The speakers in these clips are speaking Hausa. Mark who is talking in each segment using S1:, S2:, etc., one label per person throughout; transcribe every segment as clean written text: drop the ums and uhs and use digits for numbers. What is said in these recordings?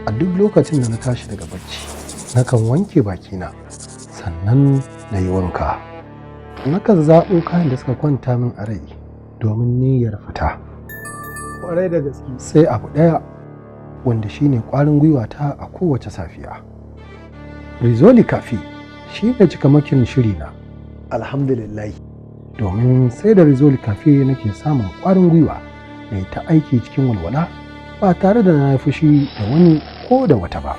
S1: A duk lokacin da na tashi daga bacci, nakan wanke bakina, sannan na yi wanka. Nakan zaɓo kayan da suka kwanta min a rai domin niyyar fita.
S2: Kwarai da gaske.
S1: Sai abu ɗaya wanda shine ƙwarin gwiwata a kowace safiya. Rizoli Cafe shi ne cikamakin shirina.
S2: Alhamdulillah.
S1: Domin sai da Rizoli Cafe nake samun ƙwarin gwiwa na yi ta aiki cikin walwala ba tare da na yi fushi da wani ko da wata ba.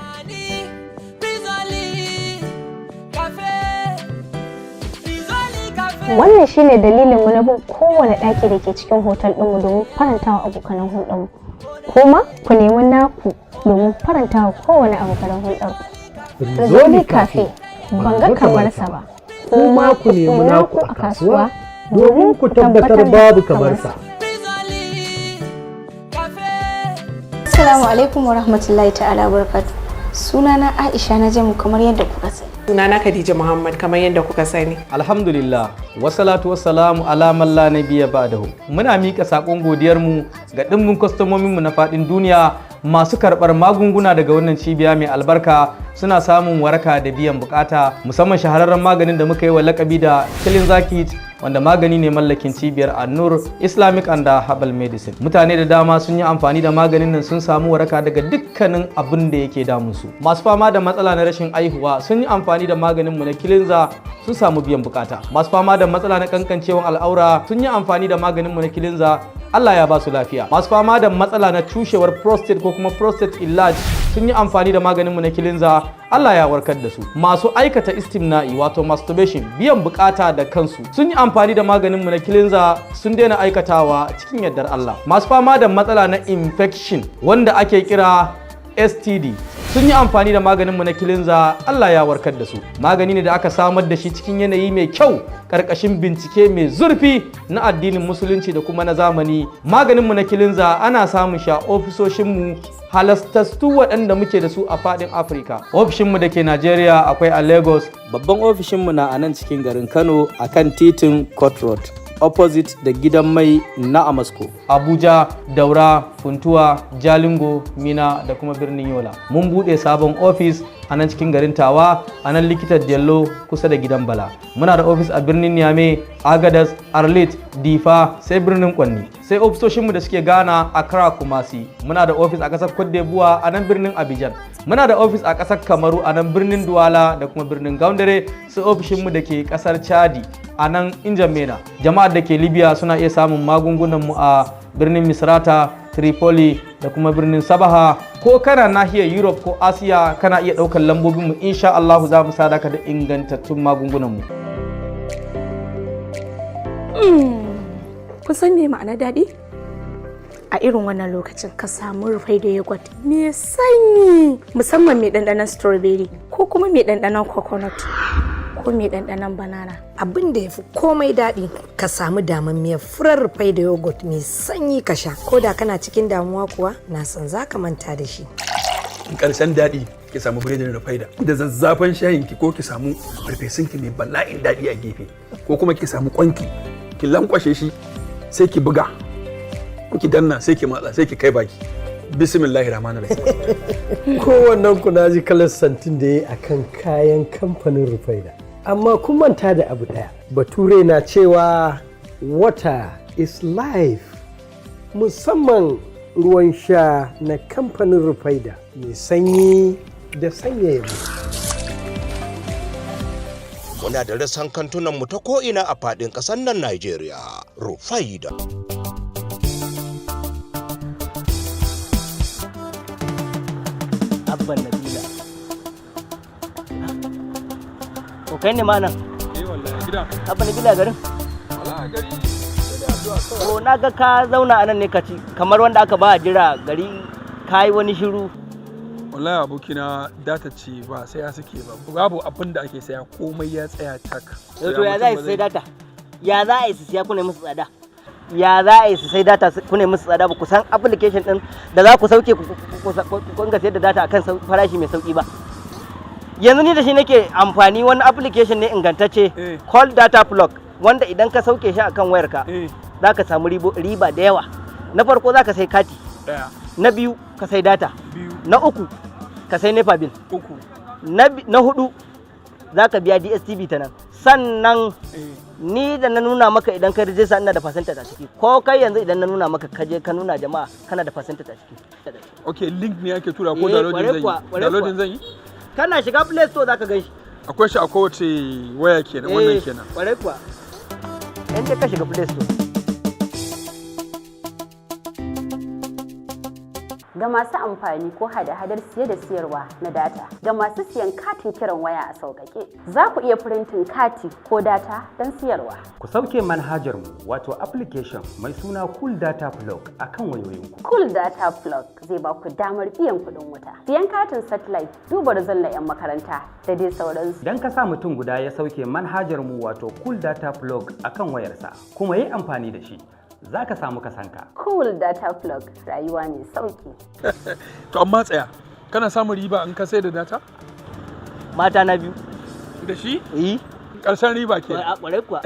S3: Rizoli Cafe, Rizoli Cafe.
S4: Wannan shine dalilin mu na bin kowane ɗaki da ke cikin hotel ɗinmu domin farantawa abokanan hulɗarmu. Kuma ku nemi naku domin farantawa kowane abokanan hulɗar. Rizoli Cafe, ban ga kamar sa ba.
S2: Kuma ku nemi naku a kasuwa domin ku tabbatar babu kamar sa.
S3: Rizoli Cafe.
S5: Assalamu alaikum wa rahmatullahi ta'ala barakatu. Sunana Aisha na Jamu, kamar yadda kuka sani.
S6: Sunana Khadija Muhammad, kamar yadda kuka sani.
S7: Alhamdulillah, wasalatu wassalamu ala man la nabiyya ba'dahu. Muna mika sakon godiyarmu ga dimbin kwastomominmu na fadin duniya masu karɓar magunguna daga wannan cibiya mai albarka, suna samun waraka da biyan bukata, musamman shahararren maganin da muka yi wa lakabi da Killing Zakit, wanda magani ne mallakin cibiyar Annur Islamic and Herbal Medicine. Mutane da dama sun yi amfani da maganin nan, sun samu waraka daga dukkanin abin da yake damun su. Masu fama da matsala na rashin aihuwa sun yi amfani da maganin mu na Kilinza, sun samu biyan bukata. Masu fama da matsala na kankancewan al'aura sun yi amfani da maganin mu na Kilinza, Allah ya ba su lafiya. Masu fama da matsala na cushewar prostate ko kuma prostate enlarge sun yi amfani da maganinmu na Kilinza, Allah ya warkar da su. Masu aikata istimna'i, wato masturbation, biyan bukata da kansu, sun yi amfani da maganinmu na Kilinza, sun daina aikatawa cikin yardar Allah. Masu fama da matsala na infection wanda ake kira STD sun yi amfani da maganinmu na Kilinza, Allah ya warkar da su. Magani ne da aka samar da shi cikin yanayi mai kyau, karkashin bincike mai zurfi na addinin Musulunci da kuma na zamani. Maganinmu na Kilinza ana samun shi a ofisoshinmu halastastu waɗanda muke da su a faɗin Afirka. Ofishinmu da ke Najeriya akwai a Lagos.
S8: Babban ofishinmu na a nan cikin garin Kano, a kan titin Court Road, opposite da gidan mai na Amasco.
S7: Abuja, Daura, Funtuwa, Jalingo, Mina da kuma birnin Yola. Mun buɗe sabon ofis a nan cikin garin Tawa, a nan likitar Jello, kusa da gidan Bala. Muna da ofis a birnin Niamey, Agadas, Arlit, Difa, sai birnin Kwanni. Sai ofisoshinmu da suke Ghana, Accra, Kumasi. Muna da ofis a ƙasar Cote d'Ivoire, a nan birnin Abidjan. Muna da ofis a ƙasar Kamaru, a nan birnin Douala da kuma birnin Ngaoundéré. Sai ofishinmu da ke ƙasar Chadi, a nan Injamena. Jama'ar da ke Libya suna iya samun magungunanmu a birnin Misrata, Tripoli da kuma birnin Sabaha. Ko kana nahiyar Europe ko Asiya, kana iya ɗaukar lambobinmu, insha Allahu za mu sadaka da ingantattun magungunanmu.
S5: Kun san me ma'ana daɗi? A irin wannan lokacin ka samu Rufaidah yogurt mai sanyi, musamman mai ɗanɗanon strawberry ko kuma mai ɗanɗanon coconut ko mai ɗanɗanon banana.
S9: Abin da ya fi komai daɗi, ka samu damammiyar furar Rufaidah yogurt mai sanyi ka sha, ko da kana cikin damuwa kuwa, na san za ka manta da shi.
S10: Karshen daɗi, ki samu biredin Rufaida da zazzafan shayin ki, ko ki samu farfesun ki mai bala'in daɗi a gefe, ko kuma ki samu kwanki, ki lankwashe shi, sai ki buga, ko ki danna, sai ki matsa, sai ki kai baki. Bismillahir rahmanir rahim.
S2: Kowannen ku na ji kalar santin da ya yi akan kayan kamfanin Rufaida. Amma kun manta da abu ɗaya. Bature na cewa "Water is life." Musamman ruwan sha na kamfanin Rufaida mai sanyi da sanyaya.
S11: Muna da rassan kantunan mu ta ko'ina a faɗin ƙasar nan Najeriya. Rufaida.
S12: Abban Nabila. Ko kai ne ma nan?
S10: Eh wallahi, gida.
S12: Abban Nabila, garin?
S10: Wallahi gari sai dai addu'a kawai.
S12: Ko na ga ka zauna a nan ne, ka ci kamar wanda aka ba jira gari, ka yi wani shiru.
S10: Wallahi abokina, data ce ba sai ya suke ba, babu abin da ake saya, komai ya tsaya tak.
S12: To ya za a yi su sai data? Ya za a yi su siya, kuna musu tsada? Ya za a yi su sai data, kuna musu tsada? Ba ku san application din da za ku sauke ku ga sayar da data akan farashi mai sauki ba. Yanzu ni da shi nake amfani, wani application ne ingantacce, call Data Plug, wanda idan ka sauke shi akan wayarka za ka samu riba da yawa. Na farko, za ka sai kati.
S10: Daya.
S12: Na biyu, ka sai data.
S10: Biyu.
S12: Na uku, Ka sai NEPA bill.
S10: Uku.
S12: Na hudu, za ka biya DSTV ta nan. Sannan ni da na nuna maka, idan ka rijista ina da percentage a ciki. Ko kai yanzu idan na nuna maka, ka je ka nuna jama'a, kana da percentage a ciki.
S10: Okay, link ne ake tura ko
S12: Eh,
S10: downloading
S12: kwarai
S10: zan
S12: kuwa,
S10: yi?
S12: kwarai
S10: Downloading
S12: kuwa.
S10: zan yi?
S12: Kana shiga Play Store za ka gan shi.
S10: Akwai shi a kowace waya kenan wannan
S12: Eh,
S10: kenan?
S12: Kwarai kuwa, in dai ka shiga Play Store.
S13: Ga masu amfani ko hada-hadar siye da siyarwa na data, ga masu siyan katin kiran waya a sauƙaƙe, za ku iya firintin kati ko data don siyarwa.
S14: Ku sauke manhajar mu, wato application mai suna Cool Data Plug, akan wayoyinku.
S13: Cool Data Plug zai ba ku damar biyan kuɗin wuta, siyan katin satellite, duba result na 'yan makaranta da dai sauransu.
S14: Idan ka sa mutum guda ya sauke manhajar mu, wato Cool Data Plug, akan wayarsa kuma yi amfani da shi, za ka samu kasanka.
S13: Cool Data Plug, rayuwa mai sauƙi.
S10: To amma tsaya, kana samun riba in ka sai da data?
S12: Mata na biyu.
S10: Da shi?
S12: Eh.
S10: Karshen riba kenan.
S12: Kwarai kuwa.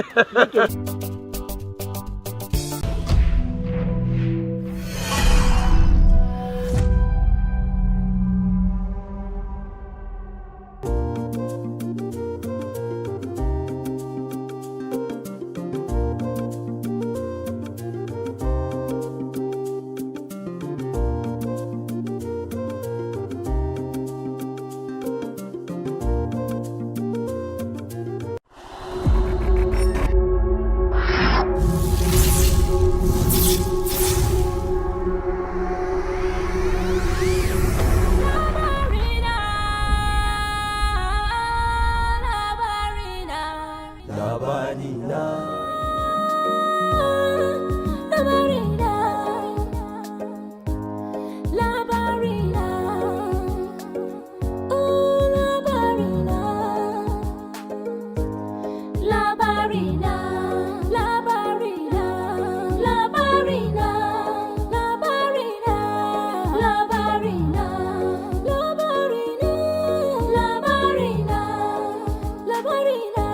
S3: Labarina.
S15: Labarina, labarina, oh labarina, labarina, labarina, labarina, labarina, labarina, labarina, labarina, labarina.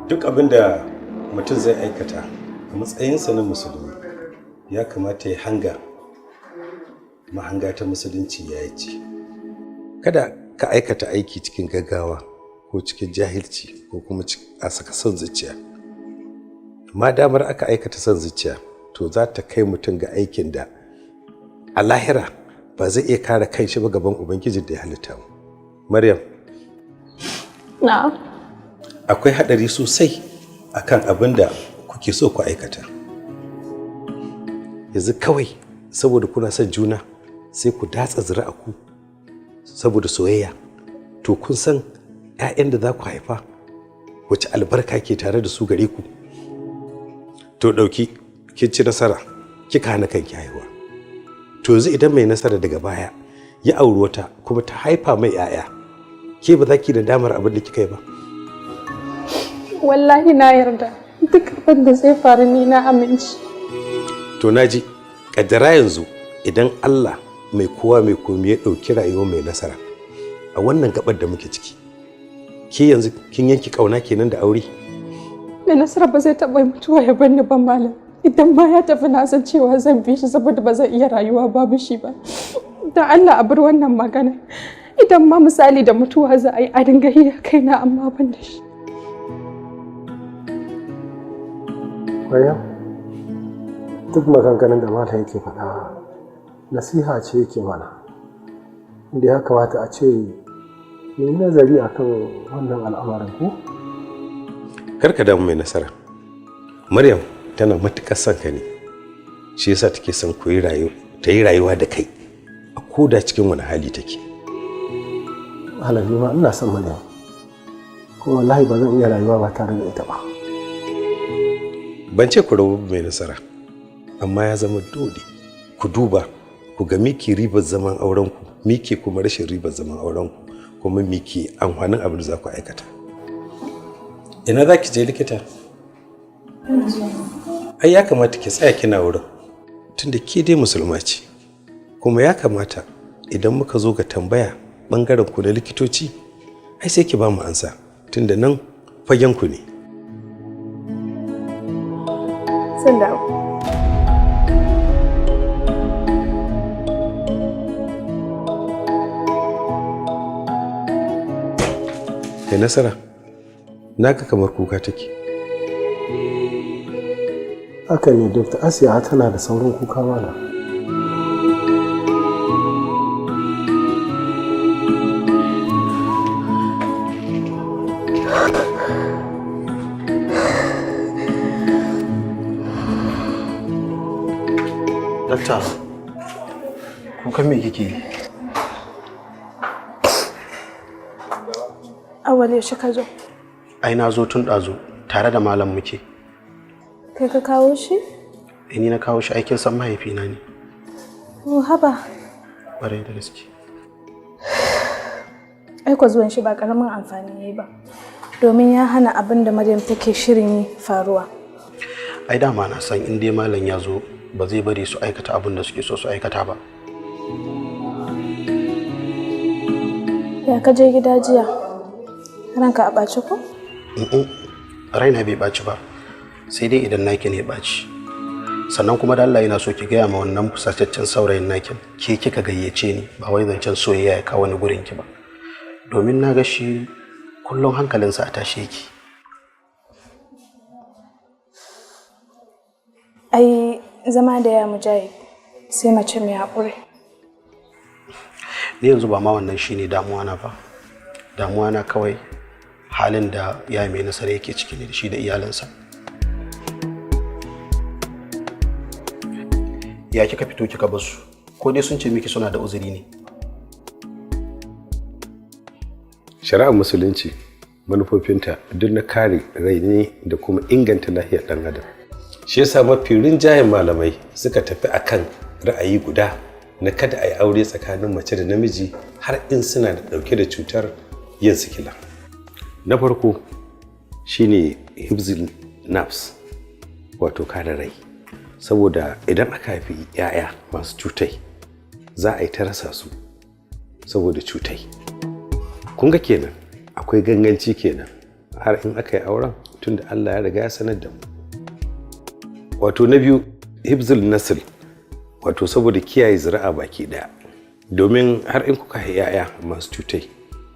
S16: Duk abin da mutum zai aikata a matsayinsa na Musulmi, ya kamata ya hanga mahanga ta Musulunci ya ce kada ka aikata aiki cikin gaggawa ko cikin jahilci ko kuma a saka son zuciya. Amma damar aka aikata son zuciya, to za ta kai mutum ga aikin da a lahira ba zai iya kare kanshi ba gaban Ubangijin da ya halitta mu. Maryam.
S5: Na'am.
S16: Akwai haɗari sosai akan abin da kuke so ku aikata yanzu. Kawai saboda kuna son juna sai ku datsa ku saboda soyayya. To kun san 'ya'yan da za ku haifa wace albarka ke tare da su gare ku? To ɗauki kin ci nasara, kika hana kanki haihuwa. To yanzu idan mai nasara daga baya ya auri wata kuma ta haifa mai 'ya'ya, ke ba za ki da damar abin da kika yi ba?
S5: Wallahi na yarda, duk abin da zai faru ni na amince.
S16: To naji, kaddara yanzu idan Allah mai kowa mai komi ya ɗauki rayuwa mai nasara a wannan gabar da muke ciki, ke yanzu kin yanki kauna kenan da aure?
S5: Mai nasara ba zai taɓa mutuwa ya bar ni ba, malam. Idan ma ya tafi, na san cewa zan bi shi, saboda ba zan iya rayuwa babu shi ba. Don Allah a bar wannan magana. Idan ma misali da mutuwa za a yi, a dinga yi a kaina, amma ban da shi.
S1: Maryam, duk maganganun da malam yake faɗa nasiha ce yake mana, inda ya kamata a ce mu yi nazari akan wannan al'amarin ko?
S16: Kar ka damu, mai nasara. Maryam tana matuƙar son ka ne, shi yasa take son ku yi rayu ta yi rayuwa da kai a koda cikin wani hali take.
S1: Malam, ni ma ina son Maryam, kuma wallahi ba zan iya rayuwa ba tare da ita ba.
S16: Ban ce ku rabu, mai nasara, amma ya zama dole ku duba ku ga mike ribar zaman aurenku, mike kuma rashin ribar zaman aurenku, kuma mike amfanin abin da za ku aikata. Ina za ki je likita? Ai ya kamata ki tsaya kina wurin, tunda ke dai Musulma ce, kuma ya kamata idan muka zo ga tambaya bangaren ku na likitoci, ai sai ki ba mu ansa, tunda nan fagen ku ne.
S5: Zan dawo.
S16: Kai nasara, naka kamar kuka take.
S1: Haka ne, Dr. Asiya tana da saurin kuka mana.
S17: Dakta, kukan me kike yi?
S5: Awal, yaushe ka zo?
S17: Ai na zo tun ɗazu, tare da malam muke.
S5: Kai ka kawo shi?
S17: Eh, ni na kawo shi, aikin san mahaifina ne.
S5: Oh, haba.
S17: Ƙwarai da gaske.
S5: Ai ko zuwan shi ba karamin amfani yayi ba. Domin ya hana abin da Maryam take shirin yi faruwa.
S17: Ai dama na san in dai malam ya zo ba zai bari su aikata abin da suke so su aikata ba.
S5: Ya ka je gida jiya? Ranka a ɓaci ko?
S17: Mm-mm. Raina bai ɓaci ba, sai dai idan naki ne ya ɓaci. Sannan kuma da Allah yana so ki gaya ma wannan fusataccen saurayin nakin ke kika gayyace ni, ba wai zancen soyayya ya kawo ni gurin ki ba. Domin na ga shi kullum hankalinsa a tashe yake.
S5: Ai zama da ya Mujahid sai mace mai haƙuri.
S17: Ni yanzu ba ma wannan shine damuwa na ba. Damuwa na kawai halin da ya mai nasara yake ciki ne da shi da iyalinsa. Ya kika fito kika basu, ko dai sun ce miki suna da uzuri ne?
S16: Shari'ar Musulunci manufofinta duk na kare rai ne da kuma inganta lafiyar ɗan adam. Shi yasa mafi rinjayen malamai suka tafi akan ra'ayi guda na kada a yi aure tsakanin mace da namiji har in suna da ɗauke da cutar yin sikila. Na farko shine hibzul nafs, wato kare rai. Saboda idan aka haifi 'ya'ya masu cutai, za a yi ta rasa su saboda cutai. Kun ga kenan akwai ganganci kenan har in aka yi auren, tunda Allah ya riga ya sanar da mu. Wato na biyu, hibzul nasl, wato saboda kiyaye zuri'a baki daya. Domin har in kuka haifi 'ya'ya masu cutai,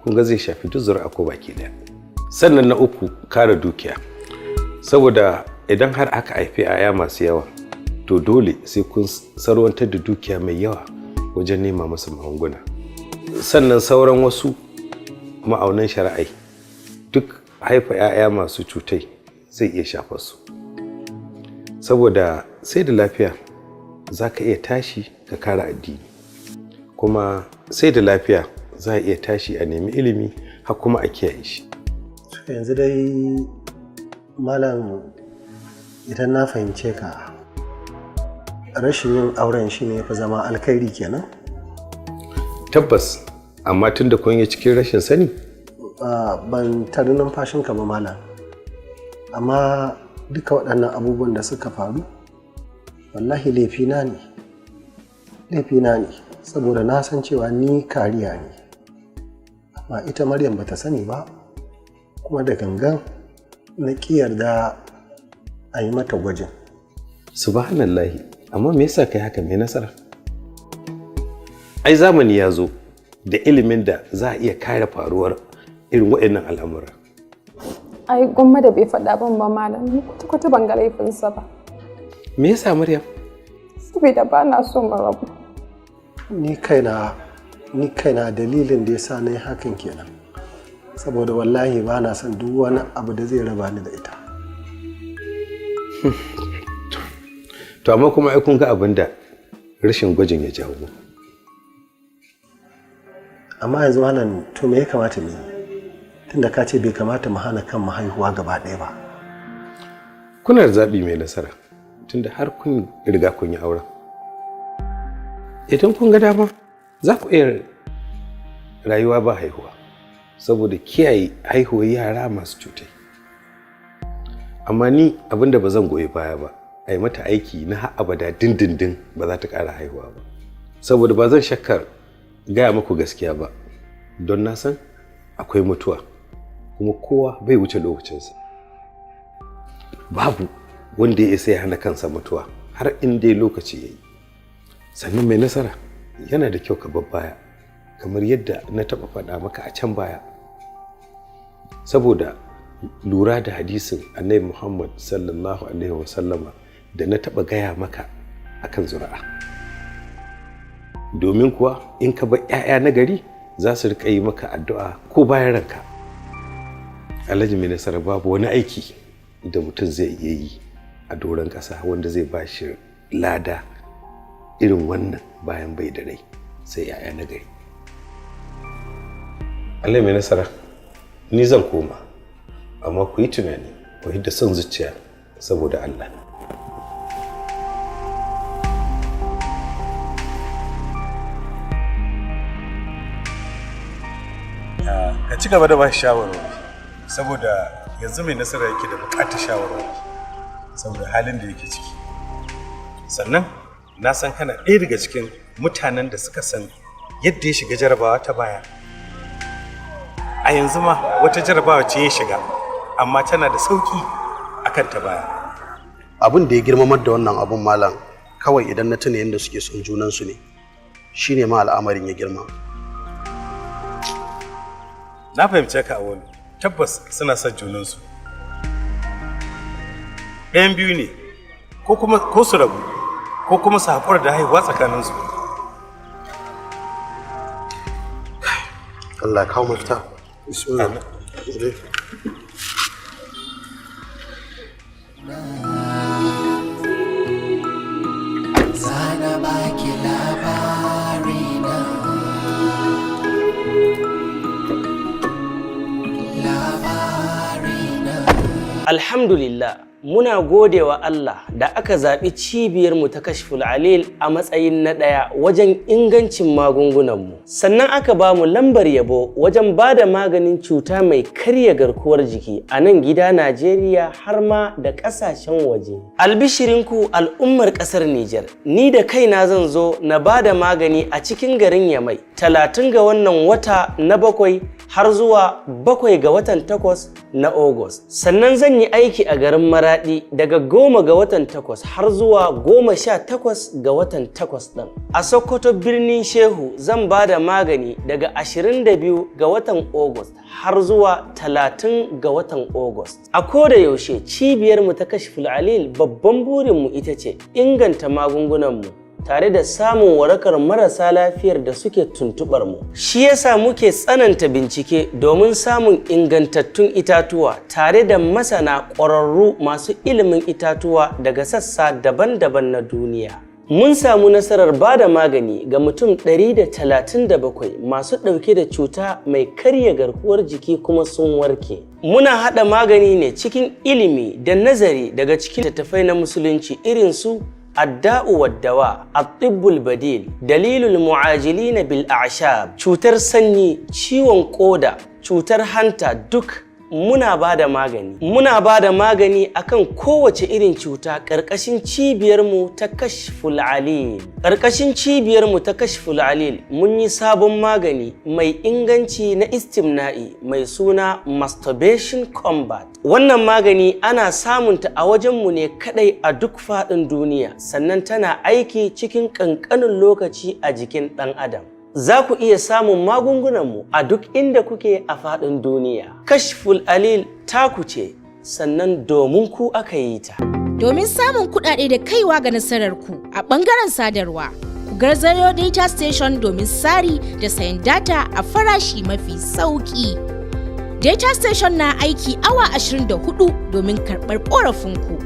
S16: kun ga zai shafi duk zuri'a ko baki daya. Sannan na uku, kare dukiya. Saboda idan har aka haifi 'ya'ya masu yawa, to dole sai kun sarwantar da dukiya mai yawa wajen nema masa magunguna. Sannan sauran wasu ma'aunan shari'ai duk haifa 'ya'ya masu cutai zai iya shafar su. Saboda sai da lafiya za ka iya tashi ka kare addini, kuma sai da lafiya za a iya tashi a nemi ilimi har kuma a kiyaye shi.
S1: Yanzu dai malam, idan na fahimce ka, rashin yin auren shine ya fi zama alkhairi kenan?
S16: Tabbas, amma tun da kun yi cikin rashin sani.
S1: Ban tari numfashinka ba malam, amma duka waɗannan abubuwan da suka faru wallahi laifina ne, laifina ne, saboda na san cewa ni kariya ne, amma ita Maryam bata sani ba, kuma da gangan na ƙi yarda a yi mata gwajin.
S16: Subhanallahi, amma me yasa kai haka, mai nasara? Ai zamani ya zo da ilimin da za a iya kare faruwar irin waɗannan al'amura.
S18: Ai gwamma da bai faɗa ban ba malam, ni kwata-kwata ban ga laifinsa ba.
S16: Me yasa, Maryam?
S18: Saboda ba na so mu rabu.
S1: Ni kaina dalilin da yasa na yi hakan kenan. Saboda wallahi ba na son duk wani abu da zai raba ni da ita.
S16: To amma kuma ai kun ga abin da rashin gwajin ya jawo.
S1: Amma yanzu malam, to me ya kamata mu yi? Tunda ka ce bai kamata mu hana kan mu haihuwa gaba ɗaya ba.
S16: Kuna da zaɓi, mai nasara, tunda har kun riga kun yi auren. Idan kun ga dama, za ku iya rayuwa ba haihuwa, saboda kiyaye haihuwar yara masu cutai. Amma ni abin da ba zan goyi baya ba, a yi mata aiki na har abada dindindin ba za ta ƙara haihuwa ba. Saboda ba zan shakkar gaya muku gaskiya ba, don na san akwai mutuwa, kuma kowa bai wuce lokacinsa. Babu Wanda ya isa ya hana kansa mutuwa har in dai lokaci ya yi. Sannan mai nasara, yana da kyau ka bar baya, kamar yadda na taɓa faɗa maka a can baya, saboda lura da hadisin Annabi Muhammad sallallahu alaihi wasallama da na taɓa gaya maka akan zuri'a. Domin kuwa in ka bar 'ya'ya na gari, za su riƙa yi maka addu'a ko bayan ranka. Alhaji mai nasara, babu wani aiki da mutum zai iya yi a doron ƙasa wanda zai ba shi lada irin wannan bayan bai da rai, sai 'ya'ya na gari. Allah mai nasara, ni zan koma, amma ku yi tunani, ku da son zuciya saboda Allah. Ka ci gaba da ba shi shawarwari, saboda yanzu mai nasara yake da bukatar shawarwari saboda halin da yake ciki. Sannan na san kana ɗaya daga cikin mutanen da suka san yadda ya shiga jarabawa ta baya. A yanzu ma wata jarabawa ce ya shiga, amma tana da sauki akan ta baya.
S17: Abin da ya girmamar da wannan abun, malam, kawai idan na tuna yadda suke son junansu ne, shine ma al'amarin ya girma.
S16: Na fahimce ka, Awolu. Tabbas suna son junansu. Ɗayan biyu ne, ko kuma ko su rabu, ko kuma su haƙura da haihuwa tsakaninsu.
S17: Allah ya kawo mafita. Bismillah.
S3: Zana baki labarina, labarina.
S19: Alhamdulillah, muna gode wa Allah da aka zaɓi cibiyarmu ta Kashful Alil a matsayin na ɗaya wajen ingancin magungunanmu. Sannan aka ba mu lambar yabo wajen ba da maganin cuta mai karya garkuwar jiki a nan gida Najeriya har ma da ƙasashen waje. Albishirinku al'ummar ƙasar Nijar, ni da kaina zan zo na ba da magani a cikin garin Yamai, 30 ga wannan wata na bakwai har zuwa 7 ga watan 8 na Ogos. Sannan zan yi aiki a garin Maradi daga 10 ga watan 8 har zuwa 18 ga watan 8 ɗin. A Sokoto, birnin Shehu, zan ba da magani daga 22 ga watan Ogos har zuwa 30 ga watan Ogos. A koda yaushe cibiyarmu ta Kashful Alil, babban burinmu ita ce inganta magungunanmu tare da samun warakar marasa lafiyar da suke tuntubar mu. Shi yasa muke tsananta bincike domin samun ingantattun itatuwa tare da masana ƙwararru masu ilimin itatuwa daga sassa daban-daban na duniya. Mun samu nasarar ba da magani ga mutum 137 masu ɗauke da cuta mai karya garkuwar jiki kuma sun warke. Muna haɗa magani ne cikin ilimi da nazari daga cikin littattafai na musulunci irin su الداء والدواء، الطب البديل، دليل المعاجلين بالأعشاب. Cutar sanyi, ciwon koda, cutar hanta, duk muna ba da magani. Muna ba da magani akan kowace irin cuta ƙarƙashin cibiyarmu ta Kashful Alil. Ƙarƙashin cibiyarmu ta Kashful Alil mun yi sabon magani mai inganci na istimna'i mai suna Masturbation Combat. Wannan magani ana samunta a wajenmu ne kadai a duk faɗin duniya, sannan tana aiki cikin ƙanƙanin lokaci a jikin ɗan adam. Za ku iya samun magungunanmu a duk inda kuke a faɗin duniya. Kashful Alil taku ce, sannan domin ku aka yi ta.
S20: Domin samun kuɗaɗe da kaiwa ga nasarar ku a ɓangaren sadarwa, ku garzayo Data Station domin sari da sayan data a farashi mafi sauƙi. Data Station na aiki awa 24 domin karɓar ƙorafinku.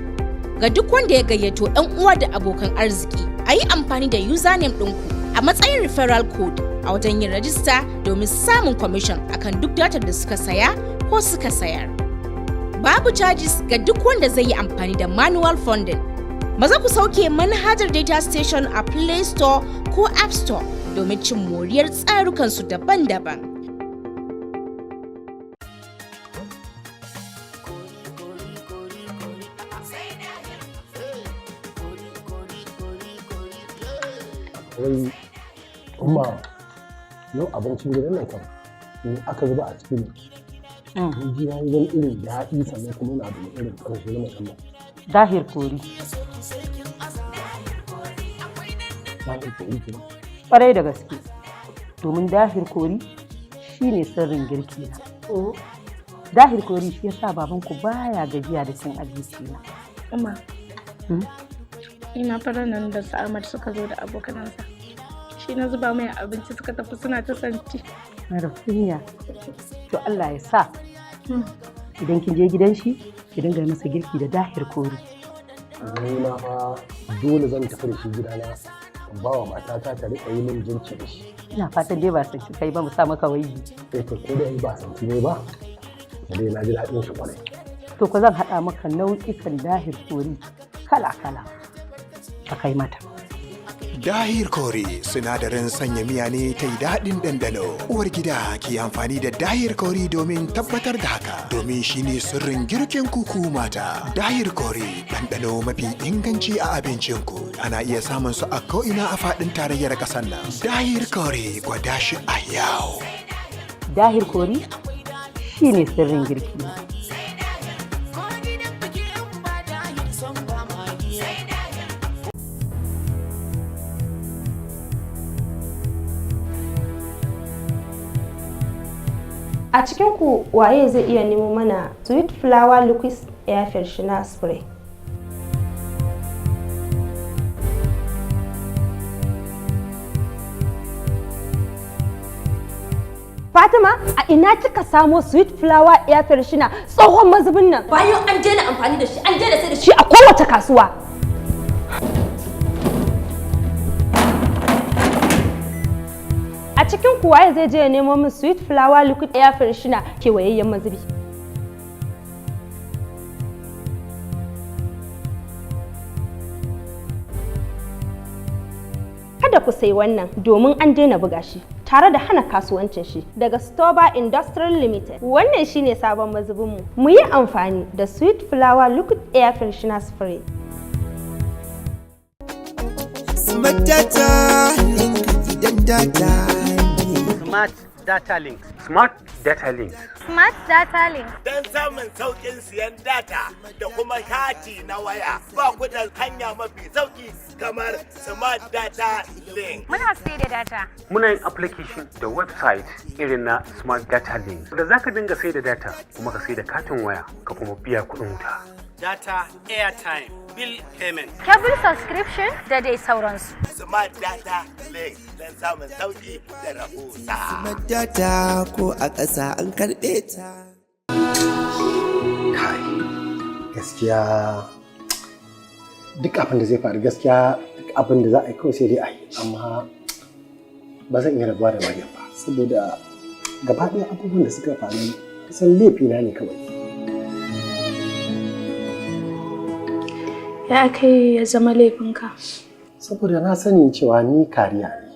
S20: Ga duk wanda ya gayyato 'yan uwa da abokan arziki, a yi amfani da username ɗinku a matsayin referral code a wajen yin rajista domin samun commission akan duk datar da suka saya ko suka sayar. Babu charges ga duk wanda zai yi amfani da manual funding. Maza ku sauke manhajar Data Station a Play Store ko App Store domin cin moriyar tsarukansu daban-daban.
S1: Wai umma, yau abincin gidan nan kam in aka zuba a cikin ne ji ya yi wani irin daɗi, sannan kuma yana da wani irin ƙamshi na musamman.
S21: Dahir Kori.
S1: Dahir Kori kenan?
S21: Kwarai da gaske. Domin Dahir Kori shine sirrin girki na. Dahir Kori shi yasa babanku baya gajiya da cin abinci na.
S5: Umma, ina fara nan da su Ahmad suka zo da abokanansa. Shi na zuba mai abinci suka tafi suna ta santi.
S21: Mara kunya. To Allah ya sa idan kin je gidan shi ki dinga masa girki da Dahir Kori.
S1: Ni ma fa dole zan tafi da shi gidana in ba wa matata ta riƙa yi min girki da shi.
S21: Ina fatan dai ba santi kai ba, mu sa maka waigi.
S1: Eh, to ko dai ba santi ne ba, dai na ji daɗin shi kwarai.
S21: To ko zan haɗa maka nau'ikan Dahir Kori kala-kala ka kai mata.
S22: Dahir Kori sinadarin sanya miya ne ta yi daɗin ɗanɗano. Uwar gida ki amfani da Dahir Kori domin tabbatar da haka, domin shi ne sirrin girkin kuku mata. Dahir Kori, ɗanɗano mafi inganci a abincinku. Ana iya samun su a ko'ina a faɗin tarayyar ƙasar nan. Dahir Kori, gwada shi a yau.
S21: Dahir Kori shi ne sirrin girki na.
S23: A cikin ku waye zai iya nemo mana Sweet Flower Liquid Air Freshener Spray?
S24: Fatima, a ina kika samo Sweet Flower Air Freshener tsohon mazubin nan?
S13: Bayan an daina amfani da shi, an daina sai da
S24: shi a kowace kasuwa. A cikin ku waye zai je ya nemo min Sweet Flower Liquid Air Freshener kewayayyen mazubi? Kada ku sayi wannan domin an daina buga shi tare da hana kasuwancin shi daga Stoba Industrial Limited. Wannan shine sabon mazubinmu. Mu yi amfani da Sweet Flower Liquid Air Freshener Spray.
S3: Smart Data Link, gidan data.
S25: Smart Data Link. Smart Data Link.
S26: Smart Data Link.
S11: Don samun sauƙin siyan data da kuma kati na waya, ba ku da hanya mafi sauƙi kamar Smart Data Link.
S26: Muna sai da data.
S25: Muna yin application da website irin na Smart Data Link da za ka dinga sai da data kuma ka sai da katin waya ka kuma biya kuɗin wuta.
S27: Data, airtime, bill payment.
S26: Cable subscription da dai sauransu.
S11: Smart Data Link don samun sauƙi da rahusa.
S3: Smart Data, ko a ƙasa an karɓe ta.
S1: Kai, gaskiya duk abin da zai faru, gaskiya duk abin da za a yi, kawai sai dai a yi, amma ba zan iya rabuwa da Maryam ba, saboda gaba ɗaya abubuwan da suka faru kusan laifina ne kawai.
S5: Ya aka yi ya zama laifinka?
S1: Saboda na sani cewa ni carrier ne.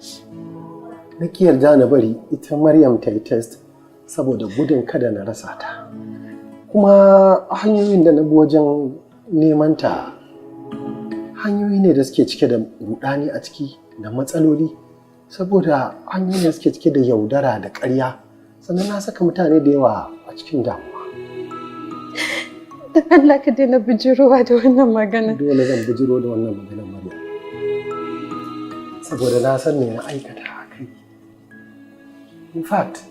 S1: Na ki yarda na bari ita Maryam ta yi test saboda gudun kada na rasa ta. Kuma hanyoyin da na bi wajen neman ta hanyoyi ne da suke cike da rudani a ciki da matsaloli, saboda hanyoyi ne da suke cike da yaudara da ƙarya, sannan na saka mutane da yawa a cikin damuwa.
S18: Dan Allah ka daina bijirowa da wannan magana.
S1: Dole zan bijiro da wannan maganar, Maryam, saboda na san me na aikata a kai. In fact,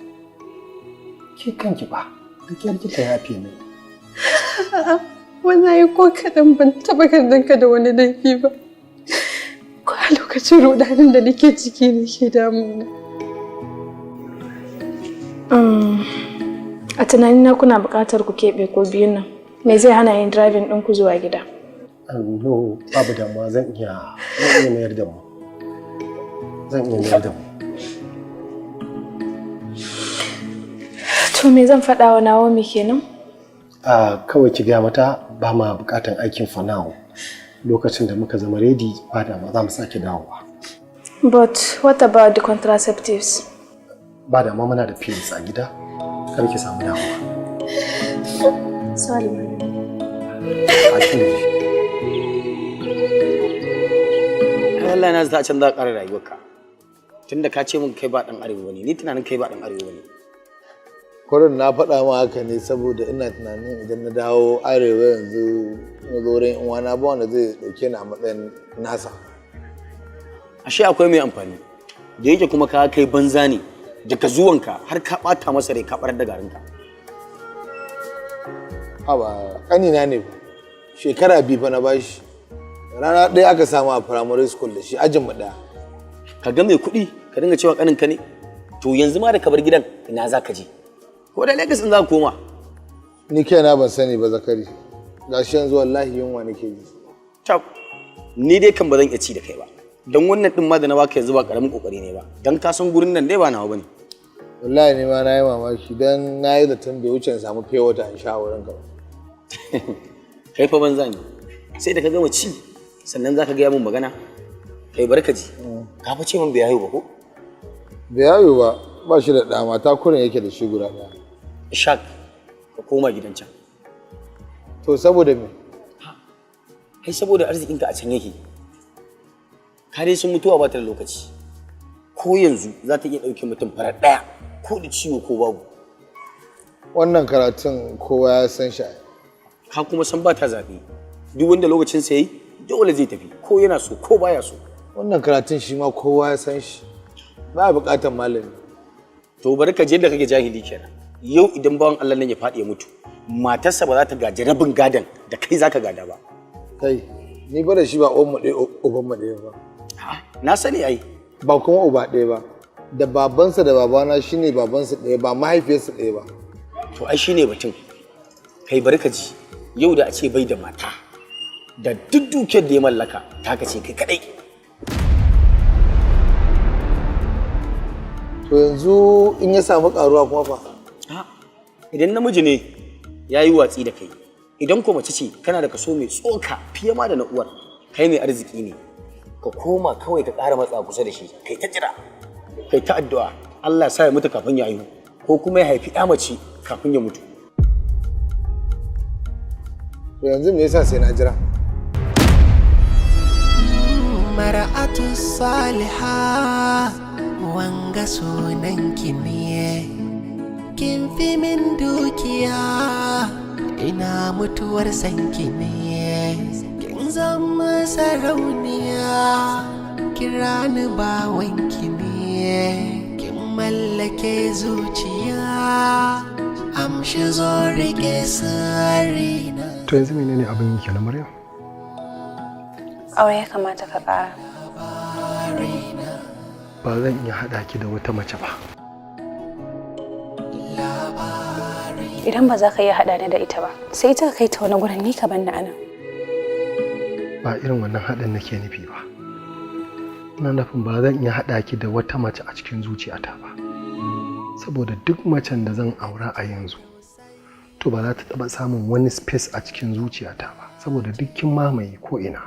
S1: ke kanki ba da kyar kika yafe min.
S18: Wallahi ko kaɗan ban taɓa kallon ka da wani laifi ba. Ko a lokacin rudanin da nake ciki nake damuna.
S5: A tunanina kuna buƙatar ku keɓe ko biyun nan. Me zai hana yin driving ɗinku zuwa gida?
S1: No, babu damuwa, zan iya mayar da mu. Zan iya mayar da mu.
S5: To, me zan faɗa wa Naomi kenan?
S1: A kawai ki gaya mata ba ma bukatan aikin for now. Lokacin da muka zama ready, ba damuwa, za mu sake dawowa.
S5: But what about the contraceptives?
S1: Ba damuwa, muna da pills a gida. Kar ki samu damuwa.
S5: Sorry.
S1: Actually,
S28: Allah na zata can za ka ƙara rayuwarka. Tunda ka ce min kai ba ɗan arewa bane, ni tunanin kai ba ɗan arewa bane.
S2: Kurin na faɗa ma haka ne saboda ina tunanin idan na dawo arewa yanzu na zo wurin yan uwana, ba wanda zai ɗauke ni a matsayin nasa.
S28: Ashe akwai mai amfani. Da yake kuma ka kai banza ne, daga zuwanka har ka ɓata masa rai, ka ɓarar da garinka.
S2: Haba, ƙanina ne fa. Shekara 2 fa na bashi. Rana ɗaya aka samu a primary school da shi, ajin mu ɗaya.
S28: Ka ga mai kuɗi ka dinga cewa ƙaninka ne? To yanzu ma da ka bar gidan, ina za ka je? Ko da Lagos in za ka koma?
S2: Ni kaina ban sani ba, Zakari. Gashi yanzu wallahi yunwa nake ji.
S28: Tab, ni dai kan ba zan iya ci da kai ba. Don wannan ɗin ma da na baka yanzu ba ƙaramin ƙoƙari ne ba. Don ka san gurin nan dai ba nawa bane.
S2: Wallahi ni ma na yi mamaki, don na yi zaton bai wuce in samu fiye wata in sha a wurin ka ba.
S28: Kai fa banza ne. Sai da ka gama ci sannan za ka gaya min magana. Kai, barka ji. Ka fa ce min bai haihu ba ko?
S2: Bai haihu ba, ba shi da ɗa, mata kurin yake da shi guda ɗaya.
S28: Ishaq, ka koma gidan can.
S2: To saboda me?
S28: Ai saboda arzikinka a can yake. Ka dai sun mutuwa ba ta da lokaci. Ko yanzu za ta iya ɗauke mutum farar ɗaya, ko da ciwo ko babu.
S2: Wannan karatun kowa ya san shi.
S28: Ka kuma san ba ta zaɓe. Duk wanda lokacin sa yayi dole zai tafi, ko yana so ko baya so.
S2: Wannan karatun shi ma kowa ya san shi. Ba buƙatar malami.
S28: To bari ka je da kake jahili kenan. Yau idan bawan Allah nan ya faɗi ya mutu, matarsa ba za ta gaji rabin gadon da kai zaka gada ba.
S2: Kai, ni ba da shi ba uwan mu ɗaya uban mu ɗaya ba.
S28: Na sani ai.
S2: Ba kuma uba ɗaya ba. Da babansa da babana shine babansa ɗaya, ba mahaifiyarsa ɗaya ba.
S28: To ai shine batun. Kai, bari ka ji, yau da a ce bai da mata, da duk dukiyar da ya mallaka taka ce kai kadai.
S2: To yanzu in ya samu karuwa kuma fa?
S28: Idan namiji ne ya yi watsi da kai, idan ko mace ce, kana da kaso mai tsoka fiye ma da na uwar. Kai mai arziki ne. Ka koma kawai, ka ƙara matsa kusa da shi, kai ta jira, kai ta addu'a Allah sa ya mutu kafin ya haihu, ko kuma ya haifi ya mace kafin ya mutu.
S2: To yanzu me yasa sai na jira?
S3: Mar'atu saliha, wanga sunan ki ne. Kin fi min dukiya, ina mutuwar sanki ne. Kin zama sarauniya, kira ni bawanki ne. Kin mallake zuciya, amshi zo rike sirrina.
S1: To yanzu menene abin yi kenan, Maryam?
S5: Aure ya kamata ka ƙara.
S1: Ba zan iya haɗa ki da wata mace ba.
S5: Idan ba za ka iya haɗa ni da ita ba, sai ita ka kai ta wani gurin, ni ka banni anan.
S1: Ba irin wannan haɗin nake nufi ba. Ina nufin ba zan iya haɗa ki da wata mace a cikin zuciyata ba. Saboda duk macen da zan aura a yanzu, to ba za ta taɓa samun wani space a cikin zuciyata ba, saboda duk kin mamaye ko ina.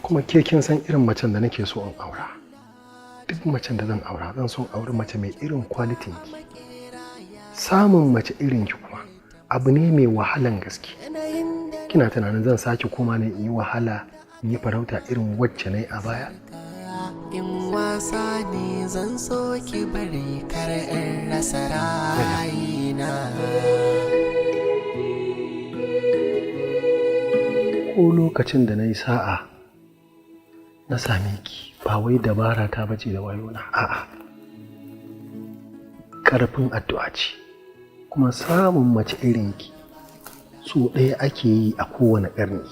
S1: Kuma ke kin san irin macen da nake so in aura. Duk macen da zan aura, zan so in auri mace mai irin quality ki. Samun mace irin ki kuma abu ne mai wahalan gaske. Kina tunanin zan sake koma ne in yi wahala in yi farauta irin wacce na yi a baya?
S3: In wasa ne zan so ki bari, kar in rasa rayina.
S1: Ko lokacin da na yi sa'a na same ki, ba wai dabara ta bace da wayona, a'a, ƙarfin addu'a ce. Kuma samun mace irin ki so ɗaya ake yi a kowane ƙarni.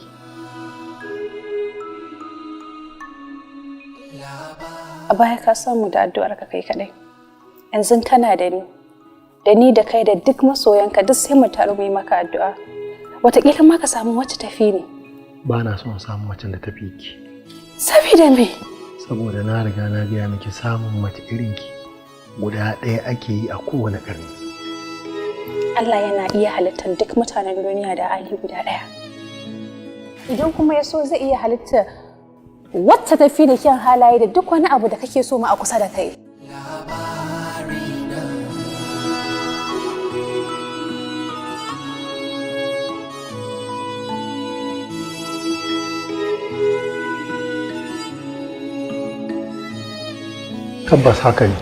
S5: A baya ka samu da addu'ar ka kai kadai. Yanzu kana da ni. Da ni da kai da duk masoyanka, duk sai mu taru mu yi maka addu'a. Wataƙila ma ka samu wacce tafi ni.
S1: Ba na son samun macen da tafi ki.
S5: Sabida me?
S1: Saboda na riga na gaya miki, samun mace irin ki guda ɗaya ake yi a kowane ƙarni.
S5: Allah yana iya halittar duk mutanen duniya da hali guda ɗaya. Idan kuma ya so, zai iya halittar wacce tafi da kyan halaye da duk wani abu da kake so ma a kusa da kai.
S1: Tabbas haka ne.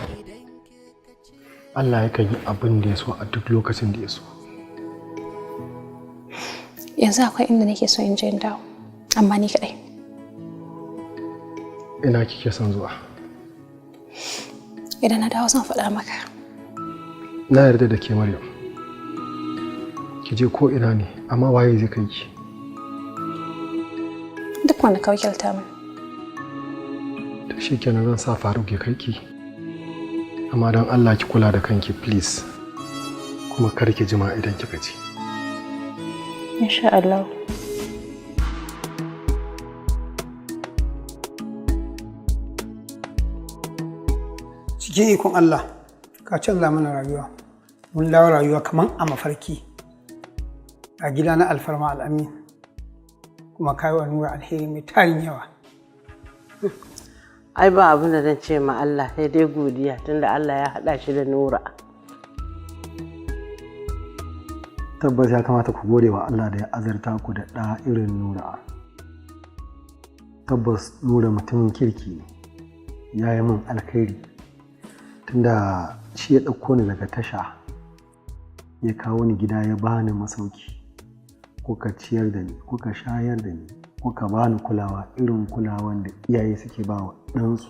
S1: Allah yakan yi abin da ya so a duk lokacin da ya so.
S4: Yanzu akwai inda nake so in je in dawo, amma ni kaɗai.
S1: Ina kike son zuwa?
S4: Idan na dawo zan faɗa maka.
S1: Na yarda da ke, Maryam. Ki je ko ina ne, amma waye zai kai ki?
S4: Duk wanda ka wakilta min.
S1: To shikenan, zan sa Faruk ya kai ki. Amma don Allah ki kula da kanki, please. Kuma kar ki jima idan kika ji.
S4: Insha Allah.
S6: Cikin ikon Allah ka canza mana rayuwa, mun dawo rayuwa kaman a mafarki a gida na alfarma, Al'amin. Kuma ka yi wa Nura alheri mai tarin yawa.
S7: Ai ba abin da zan ce ma Allah sai dai godiya, tunda Allah ya haɗa shi da Nura.
S1: Tabbas ya kamata ku gode wa Allah da ya azarta ku da ɗa irin Nura. Tabbas Nura mutumin kirki ne, ya yi min alkhairi tunda shi ya ɗauko ni daga tasha ya kawo ni gida, ya bani masauki, kuka ciyar da ni, kuka shayar da ni, kuka bani kulawa irin kulawan da iyaye suke ba wa ɗansu.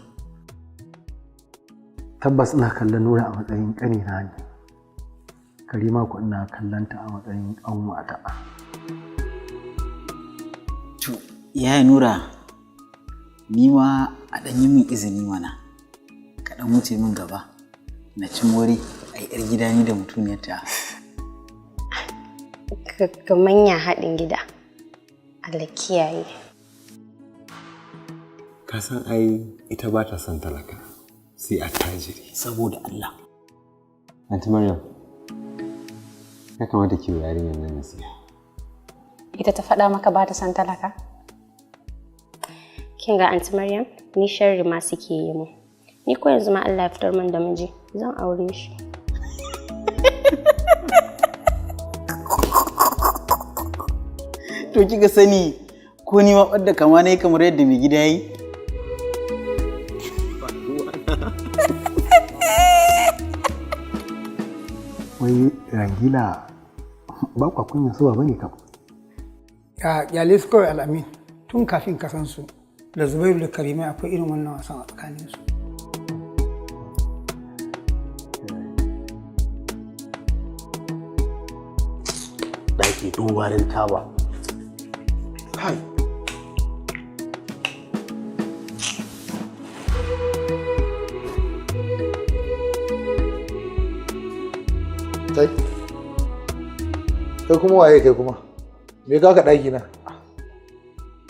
S1: Tabbas ina kallon Nura a matsayin ƙanina ne, Karima ku ina kallon ta a matsayin ƙanwata.
S8: To, yaya Nura, ni ma a ɗan yi min izini mana, ka ɗan wuce min gaba, na ci more a 'yar gida ni da mutuniyarta.
S9: Ga manya haɗin gida. Allah kiyaye.
S10: Ka san ai ita ba ta son talaka, sai attajiri.
S8: Saboda Allah.
S10: Aunty Maryam, ya kamata ki wa yarinyar nan nasiha.
S4: Ita ta faɗa maka ba ta son talaka?
S9: Kin ga Aunty Maryam, ni sharri ma suke yi mu. Ni ko yanzu ma Allah ya fitar min da miji, zan aure shi.
S8: To, kika sani ko ni ma ɓadda kama na yi kamar yadda mai gida yi?
S1: Wai Rangila, ba kwa kunya su ba ne kam?
S6: Ya kyale su kawai, Al'amin. Tun kafin ka san su, da Zubairu da Karima akwai irin wannan wasan a tsakaninsu.
S17: Ɗaki duk warin taba. Kai.
S2: Kai. Kai kuma waye kai kuma? Me ka ɗaki na?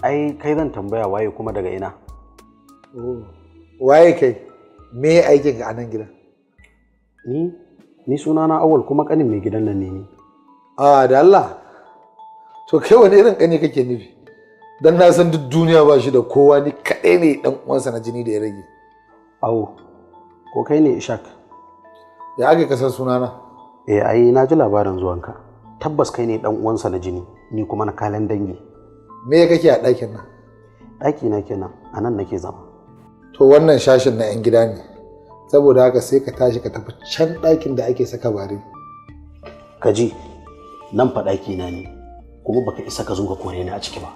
S17: Ai kai zan tambaya, waye kuma daga ina?
S2: Oh. Waye kai? Me aikin ka a nan gidan?
S17: Ni sunana Awal, kuma kanin mai gidan nan ne ni.
S2: Ah, da Allah. To kai wani irin kani kake nufi? Dan na san duk duniya ba shi da kowa, ni kaɗai ne dan uwansa na jini da ya rage.
S17: Awo, ko kai ne Ishak?
S2: Ya aka ka san sunana?
S17: Eh, ai na ji labarin zuwanka. Tabbas kai ne dan uwansa na jini, ni kuma na kalan dangi.
S2: Me kake a ɗakin nan?
S17: Ɗaki na kenan, a nan nake zama.
S2: To wannan shashin na 'yan gida ne. Saboda haka sai ka tashi ka tafi can ɗakin da ake saka bare.
S17: Ka ji, nan fa ɗaki na ne, kuma baka isa ka zo ka kore ni a ciki ba.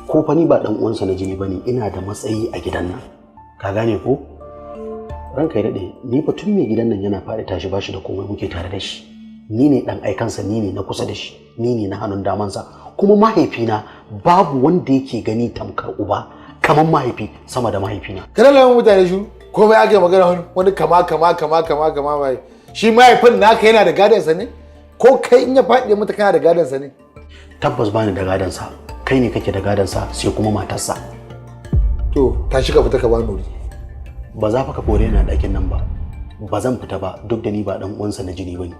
S17: Ko fa ni ba dan uwansa na jini bane, ina da matsayi a gidan nan. Ka gane ko? Ranka ya daɗe, ni fa tun mai gidan nan yana faɗi tashi bashi da komai muke tare da shi. Ni ne ɗan aikansa, ni ne na kusa da shi, ni ne na hannun damansa. Kuma mahaifina babu wanda yake gani tamkar uba kamar mahaifi sama da mahaifina.
S2: Kana lamun mutane shi komai ake magana wani wani kama kama kama kama kama mai. Shi mahaifin naka yana da gadonsa ne? Ko kai in ya faɗi mata kana da gadonsa ne?
S17: Tabbas bani da gadonsa, kai ne kake da gadonsa, sai kuma matarsa.
S2: To tashi ka fita ka bani wuri.
S17: Ba za fa ka kore ni a ɗakin nan ba. Ba zan fita ba, duk da ni ba ɗan uwansa na jini bane.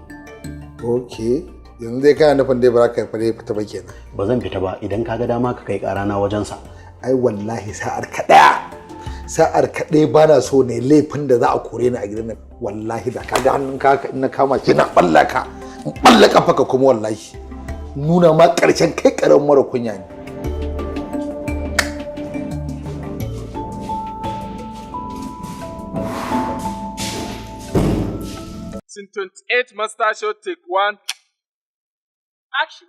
S2: Ok, yanzu dai kana nufin dai ba za ka fita ba kenan.
S17: Ba zan fita ba, idan ka ga dama ka kai ƙara na wajensa.
S2: Ai wallahi sa'ar ka ɗaya. Sa'ar ka ɗaya, ba na so ne laifin da za a kore ni a gidan nan. Wallahi da ka ga hannun ka in na kama ki na ɓalla ka. In ɓalla ƙafa ka kuma wallahi. Nuna ma ƙarshen kai ƙaramin mara kunya ne.
S12: Scene 28, master shot, take one. Action.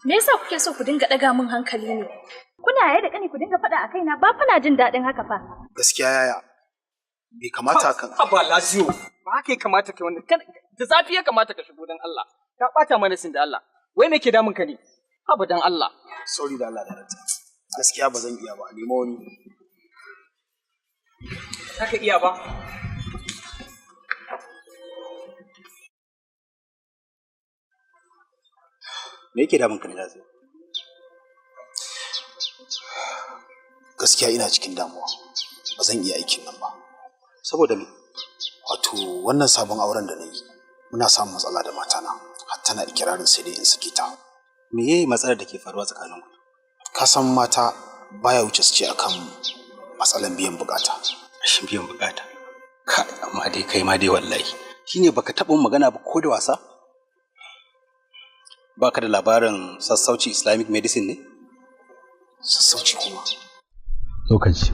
S14: Me yasa kuke so ku dinga ɗaga min hankali ne? Kuna yaya da ƙani ku dinga faɗa a kaina, ba fa na jin daɗin haka fa.
S15: Gaskiya yaya, bai kamata kan
S12: Haba Lasiyo, ba haka ya kamata kai wannan. Da zafi ya kamata ka shigo, dan Allah. Ka ɓata mana scene da Allah. Wai me ke damun ka ne? Haba dan Allah.
S15: Sorry da Allah, director. Gaskiya ba zan iya ba, a nemo wani.
S12: Za ka iya ba?
S17: Me yake damun ka ne, Lasiyo?
S15: Gaskiya ina cikin damuwa. Ba zan iya aikin nan ba.
S17: Saboda me?
S15: Wato wannan sabon auren da na yi, muna samun matsala da matana. Har tana ikirarin sai dai in sake ta.
S17: Me ye matsalar da ke faruwa tsakaninku?
S15: Ka san mata baya wuce su ce akan matsalan biyan bukata.
S17: Rashin biyan bukata. Kai, amma dai kai ma dai wallahi. Shine baka taɓa magana ba ko da wasa? Baka da labarin Sassauci Islamic medicine ne?
S15: Sassauci kuma.
S16: Lokaci.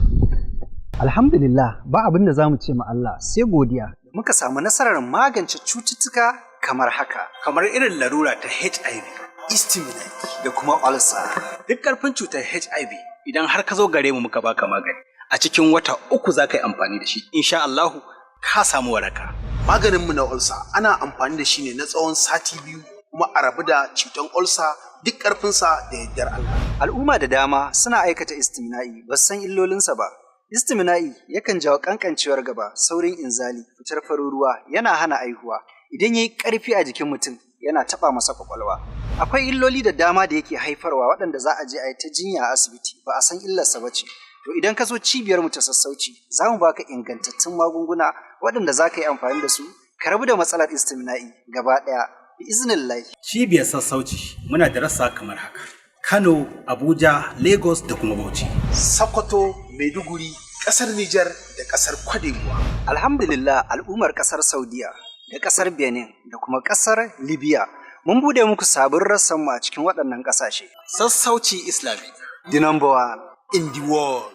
S19: Alhamdulillah, ba abin da za mu ce ma Allah sai godiya. Muka samu nasarar magance cututtuka kamar haka.
S27: Kamar irin larura ta HIV, istimina da kuma ulcer. Duk ƙarfin cutar HIV, idan har ka zo gare mu muka baka magani, a cikin wata 3 za ka yi amfani da shi, insha Allahu ka samu waraka.
S15: Maganinmu na ulcer ana amfani da shi ne na tsawon sati 2 kuma a rabu da cutar ulcer duk ƙarfinsa da yardar Allah.
S19: Al'umma da dama suna aikata istimina'i, ba su san illolinsa ba. Istimina'i yakan jawo kankancewar gaba, saurin inzali, fitar farin ruwa, yana hana aihuwa. Idan ya yi ƙarfi a jikin mutum, yana taɓa masa kwakwalwa. Akwai illoli da dama da yake haifarwa waɗanda za a je a yi ta jinya a asibiti, ba a san illarsa ba ce. To idan ka zo cibiyar mu ta Sassauci, za mu baka ingantattun magunguna waɗanda za ka yi amfani da su, ka rabu da matsalar istimina'i gaba ɗaya. Bi iznillahi.
S27: Cibiyar Sassauci muna da rassa kamar haka: Kano, Abuja, Lagos da kuma Bauchi.
S15: Sokoto, Maiduguri, ƙasar Nijar da ƙasar Kwadebuwa.
S19: Alhamdulillah, al'ummar ƙasar Saudiya da ƙasar Benin da kuma ƙasar Libya, mun bude muku sabon rassanmu a cikin waɗannan ƙasashe.
S27: Sassauci Islamic.
S19: The number one
S15: in the world.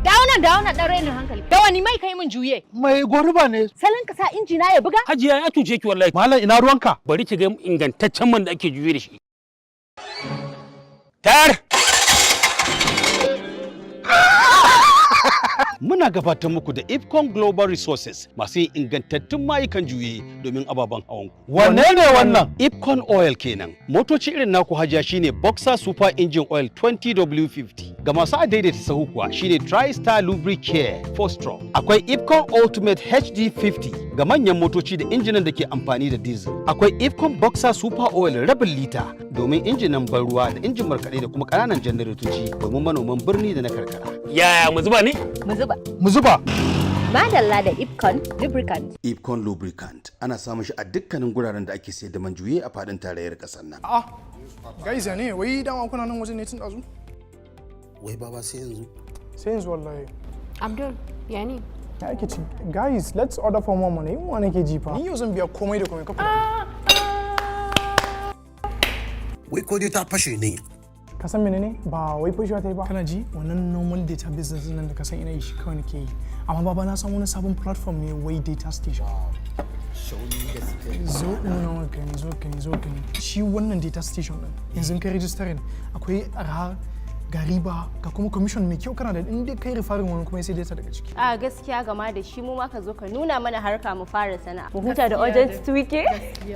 S20: Dawo nan, dawo nan, ɗan rainin hankali. Da wani mai kai min juye?
S2: Mai goruba ne.
S20: Salon ka sa injina ya buga?
S25: Hajiya, ya cuce ki wallahi.
S2: Malam, ina ruwanka?
S25: Bari ki ga ingantaccen man da ake juye da shi. Tar!
S21: Muna gabatar muku da Ipcon Global Resources, masu yin ingantattun mayukan juye domin ababen hawan ku.
S2: Wanne ne wannan?
S21: Ipcon Oil kenan. Motoci irin naku hajiya shine Boxer Super Engine Oil 20W50. Ga masu adaidaita sahu kuwa shine TriStar Lubricare 4 Stroke. Akwai Ipcon Ultimate HD50 ga manyan motoci da injinan da ke amfani da diesel. Akwai Ipcon Boxer Super Oil rabin lita domin injinan ban ruwa da injin markaɗe da kuma ƙananan janaretoci domin manoman birni da na karkara.
S25: Yaya, mu zuba ne?
S20: Mu zuba.
S2: Mu zuba.
S20: Madalla da Ipcon Lubricant.
S21: Ipcon Lubricant ana samun shi a dukkanin guraren da ake sayar da man juye a faɗin tarayyar ƙasar nan.
S22: Ah, guys, ya ne, wai dama kuna nan wajen ne tun ɗazu?
S17: Wai baba, sai yanzu?
S22: Sai yanzu wallahi.
S23: Abdul, ya ne?
S22: Ya ake ci? Guys, let's order for more money. Yunwa nake ji fa. Ni yau zan biya komai da komai kafa.
S17: Wai ko dai ta fashe ne?
S22: Ka san menene? Ba wai fashewa ta yi ba. Kana ji, wannan normal data business nan da ka san ina yi, shi kawai nake yi. Amma baba, na san wani sabon platform ne, wai Data Station. Zo in nuna maka ne, zo ka ne, zo ka ne. Shi wannan Data Station din, yanzu kai registering, akwai arha, ga riba, ga kuma commission mai kyau, kana da in dai kai referring wani kuma sai data daga ciki.
S23: A gaskiya gama da shi, mu ma ka zo ka nuna mana harka mu fara sana'a. Mu huta da urgent tweaking.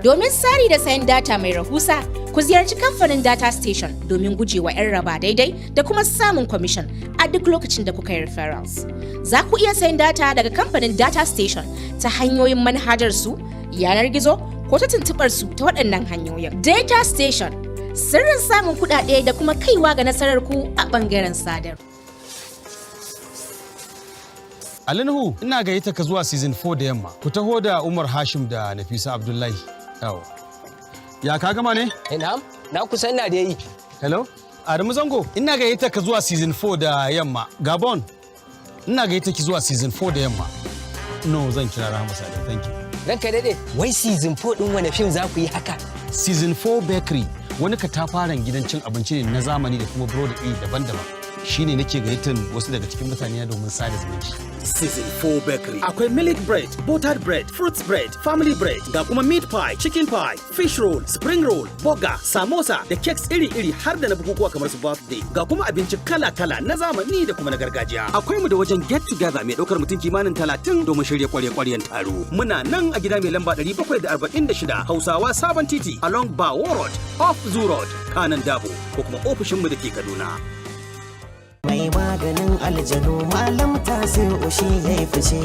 S29: Domin sari da sayan data mai rahusa, ku ziyarci kamfanin Data Station domin gujewa 'yan raba daidai da kuma samun commission a duk lokacin da kuka yi referrals. Za ku iya sayan data daga kamfanin Data Station ta hanyoyin manhajar su, yanar gizo ko ta tuntuɓar su ta waɗannan hanyoyin. Data Station, sirrin samun kuɗaɗe da kuma kaiwa ga nasarar ku a ɓangaren sadarwa.
S21: Ali Nuhu, ina gayyata ka zuwa season 4 da yamma. Ku taho da Umar Hashim da Nafisa Abdullahi. Yawa. Ya ka gama ne?
S28: Na'am, na kusa, ina da yi.
S21: Hello? Adamu Zango, ina gayyata ka zuwa season 4 da yamma. Gabon, ina gayyata ki zuwa season 4 da yamma. No, zan kira Rahama Sade. Thank you.
S28: Ranka daɗe, wai season 4 ɗin wani fim za ku yi haka?
S21: Season 4 Bakery. Wani katafaren gidan cin abinci ne na zamani da kuma burodi iri daban-daban. Shine nake gayyatar wasu daga cikin mutane domin sada zumunci.
S27: Season 4 Bakery. Akwai milk bread, buttered bread, fruits bread, family bread, ga kuma meat pie, chicken pie, fish roll, spring roll, burger, samosa da cakes iri-iri har da na bukukuwa kamar su birthday. Ga kuma abinci kala-kala na zamani da kuma na gargajiya. Akwai mu da wajen get together mai daukar mutum kimanin 30 domin shirya kwarye-kwaryen taro. Muna nan a gida mai lamba 746 Hausawa Sabon Titi along Bawo Road, off Zoo Road, Kanon Dabo, ko kuma ofishinmu da ke Kaduna.
S3: Mai maganin aljanu, Malam Tasi'u, shi ya yi fice.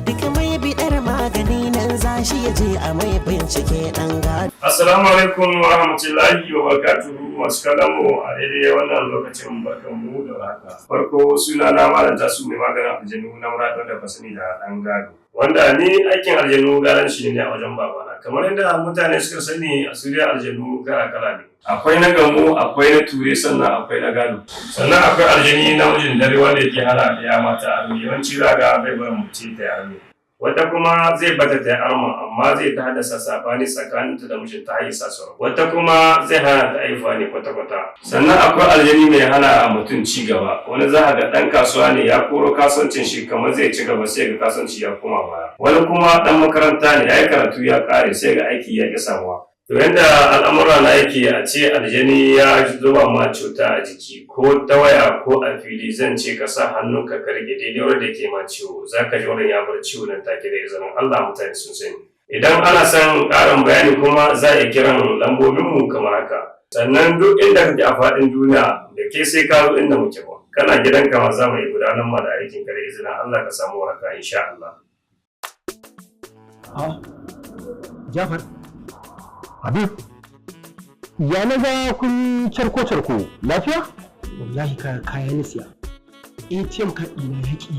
S3: Duk mai bidar magani nan za shi ya je a mai bincike, ɗan gado.
S5: Assalamu alaikum wa rahmatullahi wa barakatuhu, masu kallon mu a daidai wannan lokacin, barkan mu da haka. Farko, suna na Malam Tasu, mai maganin aljanu na murad, wanda ka sani da ɗan gado. Wanda ni aikin aljanu garan shi ne a wajen babana. Kamar yadda mutane suka sani, a suriya aljanu kala kala ne. Akwai na gamu, akwai na ture, sannan akwai na gado. Sannan akwai aljani na mijin dare wanda yake hana ya mata armi. Yawanci za ga bai barin mace ta yi armi. Wata kuma zai bata ta yi arma, amma zai ta haddasa sabani tsakaninta da mijinta har ya sa su. Wata kuma zai hana ta haihuwa ne kwata-kwata. Sannan akwai aljani mai hana mutum ci gaba. Wani za a ga ɗan kasuwa ne, ya koro kasuwancin shi kamar zai ci gaba, sai ga kasuwanci ya koma baya. Wani kuma ɗan makaranta ne, ya yi karatu ya ƙare, sai ga aiki ya ƙi samuwa. To, yanda al'amura na yake, a ce aljani ya zuba ma cuta a jiki, ko ta waya ko a fili, zan ce ka sa hannunka ka rike daidai wurin da ke ma ciwo, za ka ji wurin ya bar ciwo nan take da izinin Allah. Mutane sun sani. Idan ana son ƙarin bayani kuma, za a iya kiran lambobinmu kamar haka. Sannan duk inda kake a faɗin duniya, da ke sai ka zo inda muke ba, kana gidanka ma za mu yi gudanar ma da aikin ka da izinin Allah, ka samu waraka insha Allah.
S1: Ah, Jafar. Habib, ya na ga kun charko-charko, lafiya?
S7: Wallahi kaya na siya. ATM card ɗina ya ƙi.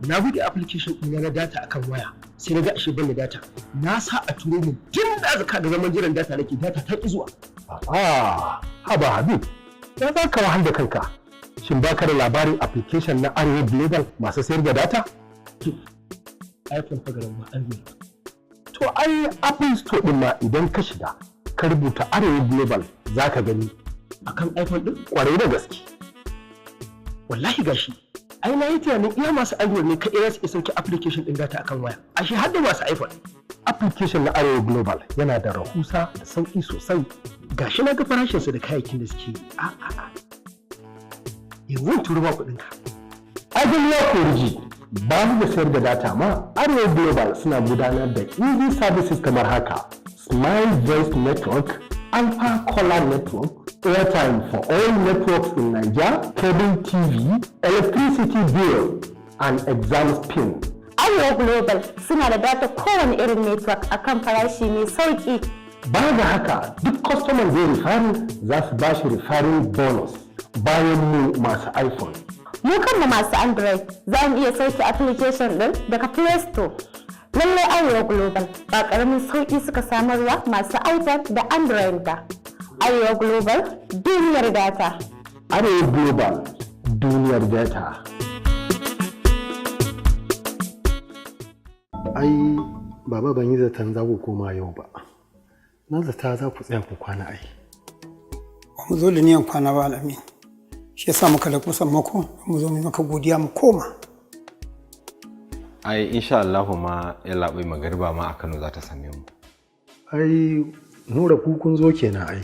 S7: Na buɗe application ɗina na data akan waya. Sai na ga ashe ban da data. Na sa a turo min tun da aka ga zaman jiran data nake, data ta ƙi zuwa.
S1: Ah, haba Habib, ya za ka wahal da kanka? Shin baka da labarin application na Arewa Global masu sayar da data?
S7: iPhone fa garin ba Android.
S1: To, ai Apple Store ɗin ma idan ka shiga, ka rubuta Arewa Global, za ka gani.
S7: Akan iPhone ɗin?
S1: Kwarai da gaske.
S7: Wallahi gashi. Ai na yi tunanin iya masu Android ne kaɗai za su iya sauke application ɗin data akan waya. Ashe har da masu iPhone.
S1: Application na Arewa Global yana da rahusa da sauƙi sosai.
S7: Gashi na ga farashinsu da kayayyakin da suke yi. A a a. Yanzu in turo ba kuɗinka.
S1: Ajin ya koriji ba da sayar da data ma, Arewa Global suna gudanar da easy services kamar haka: Smile Voice Network, Alpha Color Network, airtime for all networks in Nigeria, cable TV, electricity bill, and exam pin.
S23: Arewa Global suna da data kowane irin network akan farashi mai sauki.
S1: Baya ga haka, duk customer zai referring, za su ba shi referring bonus, bayan mu masu iPhone.
S23: Mu kanmu masu Android za mu iya sauke application ɗin daga Play Store. Lallai Arewa Global ba ƙaramin sauƙi suka samarwa masu iPhone da Android ba. Arewa Global, duniyar data.
S1: Arewa Global, duniyar data.
S10: Ai baba, ban yi zaton za ku koma yau ba. Na zata za ku tsaya ku kwana ai.
S6: Ba mu zo da niyan kwana ba, Al'amin. Shi yasa muka da kusan mako mu zo mu maka godiya mu koma.
S11: Ai insha Allahu ma, yallaɓai, magariba ma a Kano za ta same mu.
S1: Ai Nura, ku kun zo kenan ai.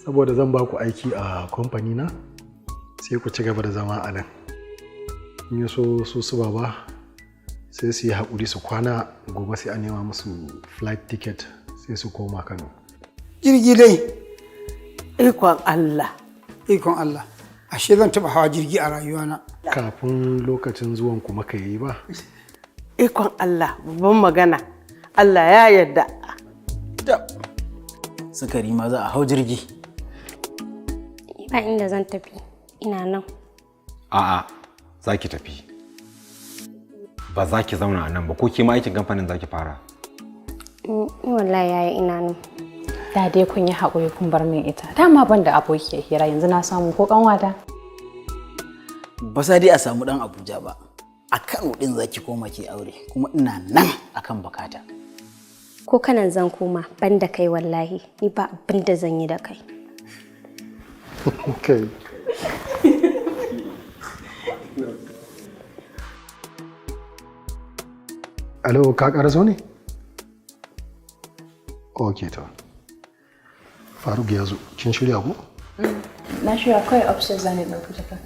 S1: Saboda zan ba ku aiki a kamfani na, sai ku ci gaba da zama a nan. In ya so su baba sai su yi haƙuri su kwana, gobe sai a nema musu flight ticket, sai su koma Kano.
S6: Jirgi dai.
S13: Ikon Allah.
S6: Ikon Allah. Ashe zan taɓa hawa jirgi a rayuwana.
S1: Kafin lokacin zuwan ku maka yi ba.
S13: Ikon Allah, babban magana. Allah ya yarda.
S8: Sukari ma za a hau jirgi.
S9: Ba inda zan tafi, ina nan.
S11: A'a, za ki tafi. Ba za ki zauna a nan ba, ko ke ma aikin kamfanin za ki fara?
S9: Ni wallahi yaya, ina nan.
S4: Da dai kun yi haƙuri kun bar min ita. Dama ban da abokiyar hira, yanzu na samu ko ƙanwata.
S8: Ba sa dai a samu dan Abuja ba. A Kano din za ki koma ki aure, kuma ina nan akan bakata.
S9: Ko kanan zan koma, ban da kai wallahi, ni ba abin da zan yi da kai.
S10: Kai. Alo, ka ƙaraso ne? Ok, to. Faruk ya zo. Kin shirya ko?
S4: Na shirya, kawai upstairs zan ɗauki jaka.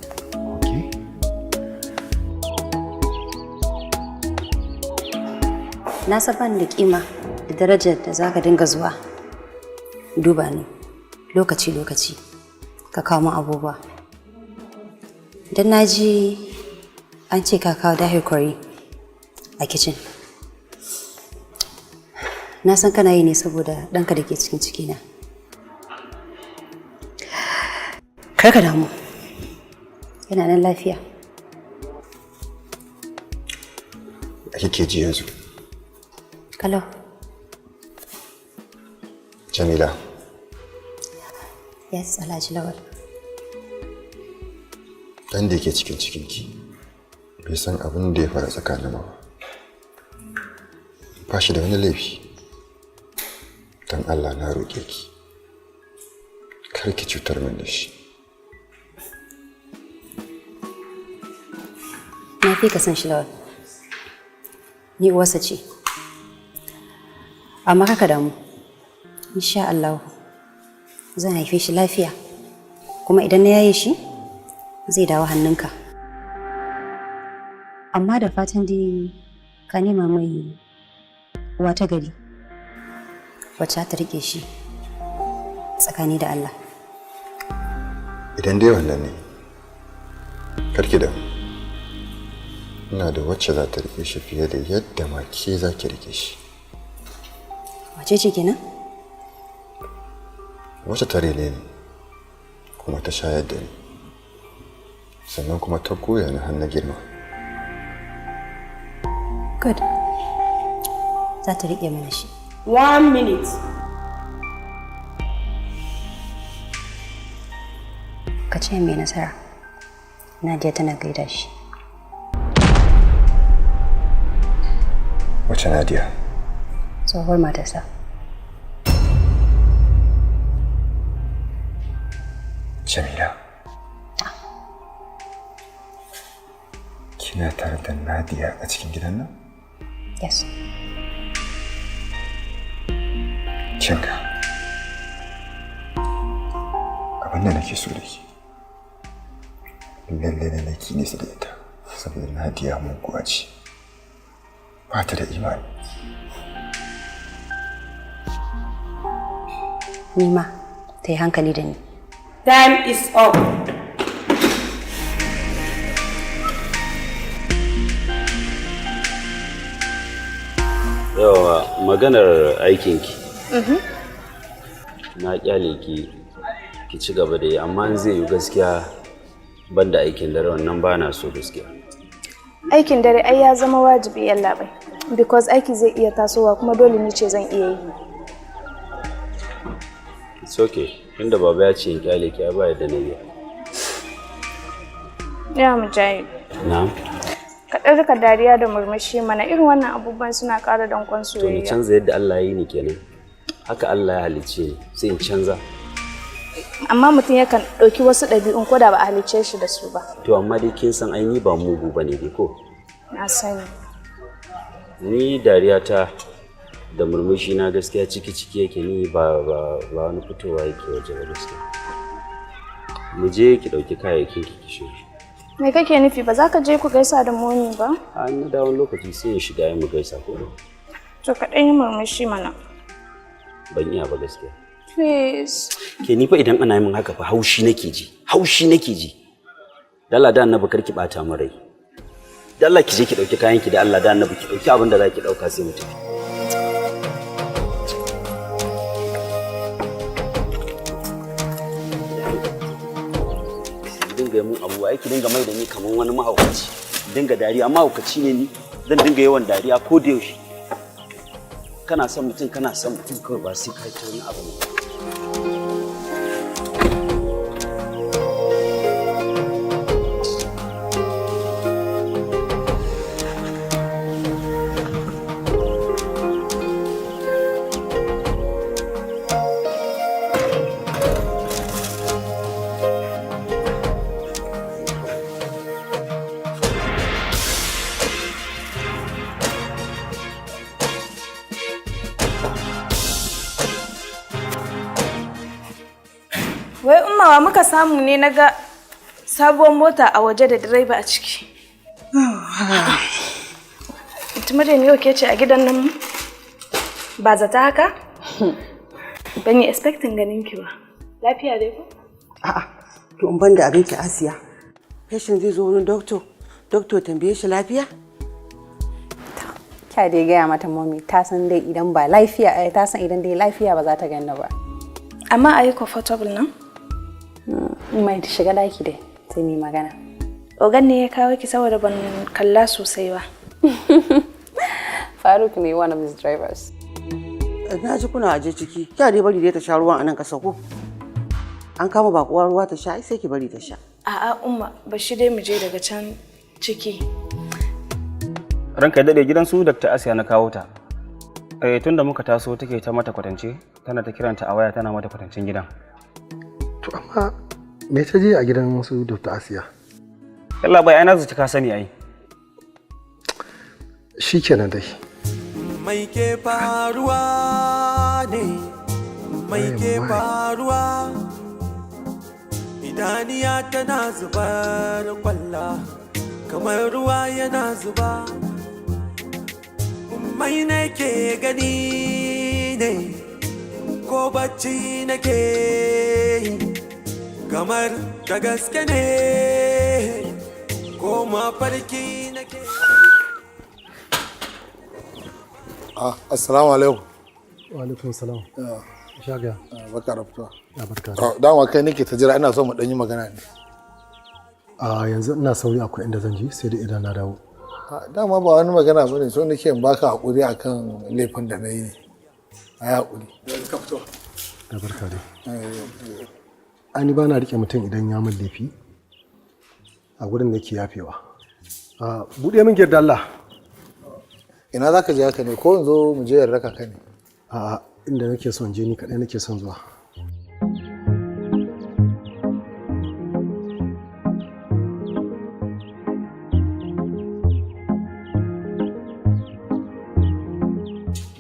S9: Na san bani da kima da darajar da za ka dinga zuwa duba ni lokaci-lokaci ka kawo min abubuwa. Don na ji an ce ka kawo dahir curry a kicin. Na san kana yi ne saboda ɗanka da ke cikin cikina. Kar ka damu, yana nan lafiya.
S11: Ya kike ji yanzu?
S9: Kalau.
S11: Jamila.
S9: Yes, Alhaji Lawal.
S11: Dan da yake cikin cikinki bai san abin da ya faru tsakanin mu ba. Ba shi da wani laifi. Don Allah na roƙe ki, kar ki cutar min da shi.
S9: Na fi ka san shi, Lawal. Ni uwarsa ce. Amma kaka damu. Insha Allah zan haife shi lafiya. Kuma idan na yaye shi, zai dawo hannunka. Amma da fatan dai ka nema mai uwa ta gari wacce za ta rike shi tsakani da Allah.
S11: Idan dai wannan ne, kar ki damu. Ina da wacce za ta rike shi fiye da yadda ma ke za ki rike shi.
S9: Wace ce kenan?
S11: Wacce ta rene ni kuma ta shayar da ni, sannan kuma ta goya ni har na girma.
S9: Good. Za ta rike mana shi.
S12: One minute.
S9: Ka ce mai nasara. Nadia tana gaida shi.
S11: Wace Nadia?
S9: Tsohuwar matarsa.
S11: Jamila. Kina tare da Nadia a cikin gidan nan?
S9: Yes.
S11: Kinga. Abin da nake so da ke, lalle lalle ki nesa da ita, saboda Nadia muguwa ce. Ba ta da imani.
S9: Ni ma ta yi hankali da ni.
S12: Time is up.
S14: Yawa, maganar aikinki, na kyale ki ki ci gaba da yi, amma in zai yi gaskiya banda aikin dare, wannan ba na so gaskiya.
S15: Aikin dare ai ya zama wajibi, yallaɓai. Because aiki zai iya tasowa kuma dole ni ce zan iya yi.
S14: It's okay, tunda baba ya ce in kyale ki, ai ba yadda na iya.
S15: Ya Mujahid.
S14: Na'am?
S15: Ka ɗan rika dariya da murmushi mana, irin wannan abubuwan suna ƙara danƙon
S14: To ni
S15: soyayya.
S14: canza yadda Allah ya yi ni kenan? Haka Allah ya halicce ni, sai in canza?
S15: Amma mutum yakan ɗauki wasu ɗabi'un ko da ba a halicce shi da su ba.
S14: To amma dai kin san ai ni ba mugu bane dai, ko?
S15: Na sani.
S14: Ni dariya ta da murmushi na gaskiya ciki ciki yake, ni ba wani fitowa yake waje ba gaskiya. Mu je ki ɗauki kayayyakin ki ki shigo.
S15: Me kake nufi, ba za ka je ku gaisa da Momi ba?
S14: A na dawo lokaci sai in shiga mu gaisa, ko?
S15: To ka ɗan yi murmushi mana.
S14: Ban iya ba gaskiya.
S15: Please.
S14: Ke, ni fa idan ana yi min haka fa haushi nake ji, haushi nake ji. Dalla da Annabi kar ki bata min rai. Dalla ki je ki ɗauki kayan ki, da Allah da Annabi ki ɗauki abin da za ki ɗauka sai mu tafi. Ki dinga yi mun abubuwa, ki dinga mai da ni kamar wani mahaukaci. Dinga dariya, mahaukaci ne ni? Zan dinga yawan dariya ko da yaushe. Kana son mutum, kana son mutum kawai, ba sai kai ta wani abu ne.
S15: Umma, wa muka samu ne naga sabuwar mota a waje da direba a ciki? Ita Maryam, yau ke ce a gidan nan, ba zata haka? Ban yi expecting ganin ki ba. Lafiya dai ko?
S13: A'a, to in ban da abinki Asiya. Patient zai zo wurin doctor, doctor tambaye shi lafiya?
S4: Kya dai gaya mata, Mommy, ta san dai idan ba lafiya, ta san idan dai lafiya ba za ta ganni ba.
S15: Amma are you comfortable nan?
S4: Mai, shiga daki dai sai mu yi magana.
S15: Ogan ne ya kawo ki? Saboda ban kalla sosai ba.
S4: Faruk ne, one of his drivers.
S13: Na ji kuna aje ciki. Kya dai bari dai ta sha ruwan a nan kasa ko? An kama bakuwa ruwa ta sha, ai sai ki bari ta sha.
S15: A'a Umma, ba shi dai mu je daga can ciki.
S2: Ranka ya daɗe, gidan su Dr. Asiya na kawo ta. Eh, tunda muka taso take ta mata kwatance, tana ta kiranta a waya, tana mata kwatancen gidan.
S10: To amma me ta je a gidan su Dr. Asiya?
S2: Yalla bai, ai na zaci ka sani ai.
S10: Shikenan dai.
S16: Mai ke faruwa ne? Mai ke faruwa? Idaniya tana zubar kwalla kamar ruwa yana zuba. Mai nake gani ne, ko bacci nake yi? Kamar da gaske ne, ko mafarki nake?
S17: Ah, assalamu alaikum.
S10: Wa alaikum salam. Shaga.
S17: Barka da fitowa.
S10: Ya, barka.
S17: Ah, dama kai nake ta jira, ina so mu dan yi magana ne.
S10: A yanzu ina sauri, akwai inda zan je, sai da idan na dawo.
S17: Ah, dama ba wani magana bane, so nake in baka hakuri akan laifin da na yi ne. Ayi hakuri. Ka fito.
S10: Da barka dai. Ani ba na rike mutum idan ya min laifi. A gurin nake yafewa. Ah, buɗe min gate Allah.
S17: Ina za ka je haka ne? Ko in zo mu je in raka ka ne?
S10: A'a, inda nake son je ni kaɗai nake son zuwa.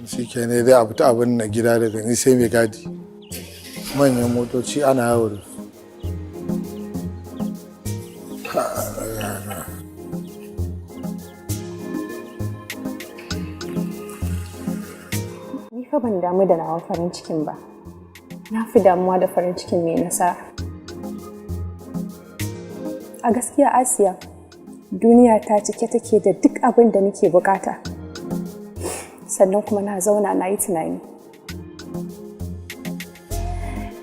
S17: Shi ke ne dai, a fita abin na gida daga ni sai mai gadi. Manyan motoci ana yawo da su. Ha, yana.
S4: Ni fa ban damu da nawa farin cikin ba. Na fi damuwa da farin cikin mai nasara. A gaskiya Asiya, duniya ta cike take da duk abin da nake bukata. Sannan kuma na zauna na yi tunani.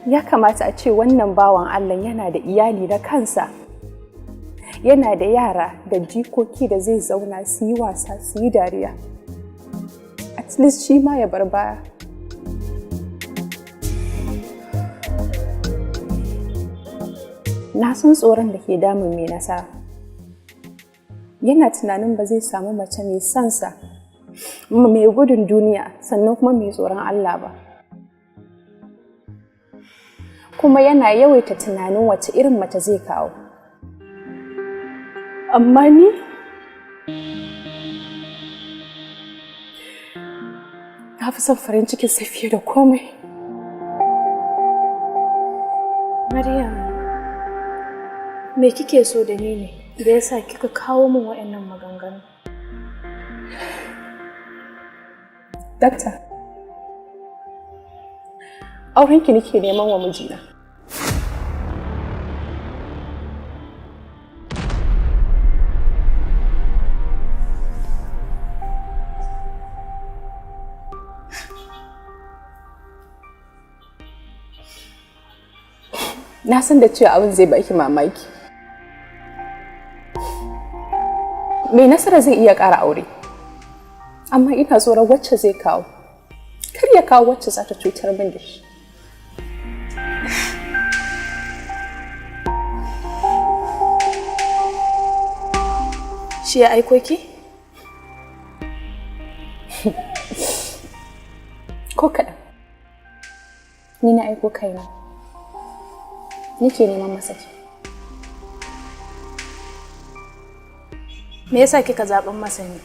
S4: Ya kamata a ce wannan bawan Allah yana da iyali na kansa. Yana da yara da jikoki da zai zauna su yi wasa, su yi dariya. At least shi ma ya bar baya. Na san tsoron da ke damun mai nasara. Yana tunanin ba zai samu mace mai sansa, mai gudun duniya, sannan kuma mai tsoron Allah ba. Kuma yana yawaita tunanin wace irin mace zai kawo. Amma ni, na fi son farin cikin sa fiye da komai.
S15: Maryam, me kike so da ni ne da yasa kika kawo min waɗannan maganganu?
S4: Dakta, aurenki nake neman wa mijina. Na san da cewa abin zai baki mamaki. Mai nasara zai iya ƙara aure, amma ina tsoron wacce zai kawo. Kar ya kawo wacce za ta cutar min da shi.
S15: Shi ya aiko ki?
S4: Ko kaɗan. Ni na aiko kaina. Nake neman masa ki.
S15: Me yasa kika zaɓin masa ne?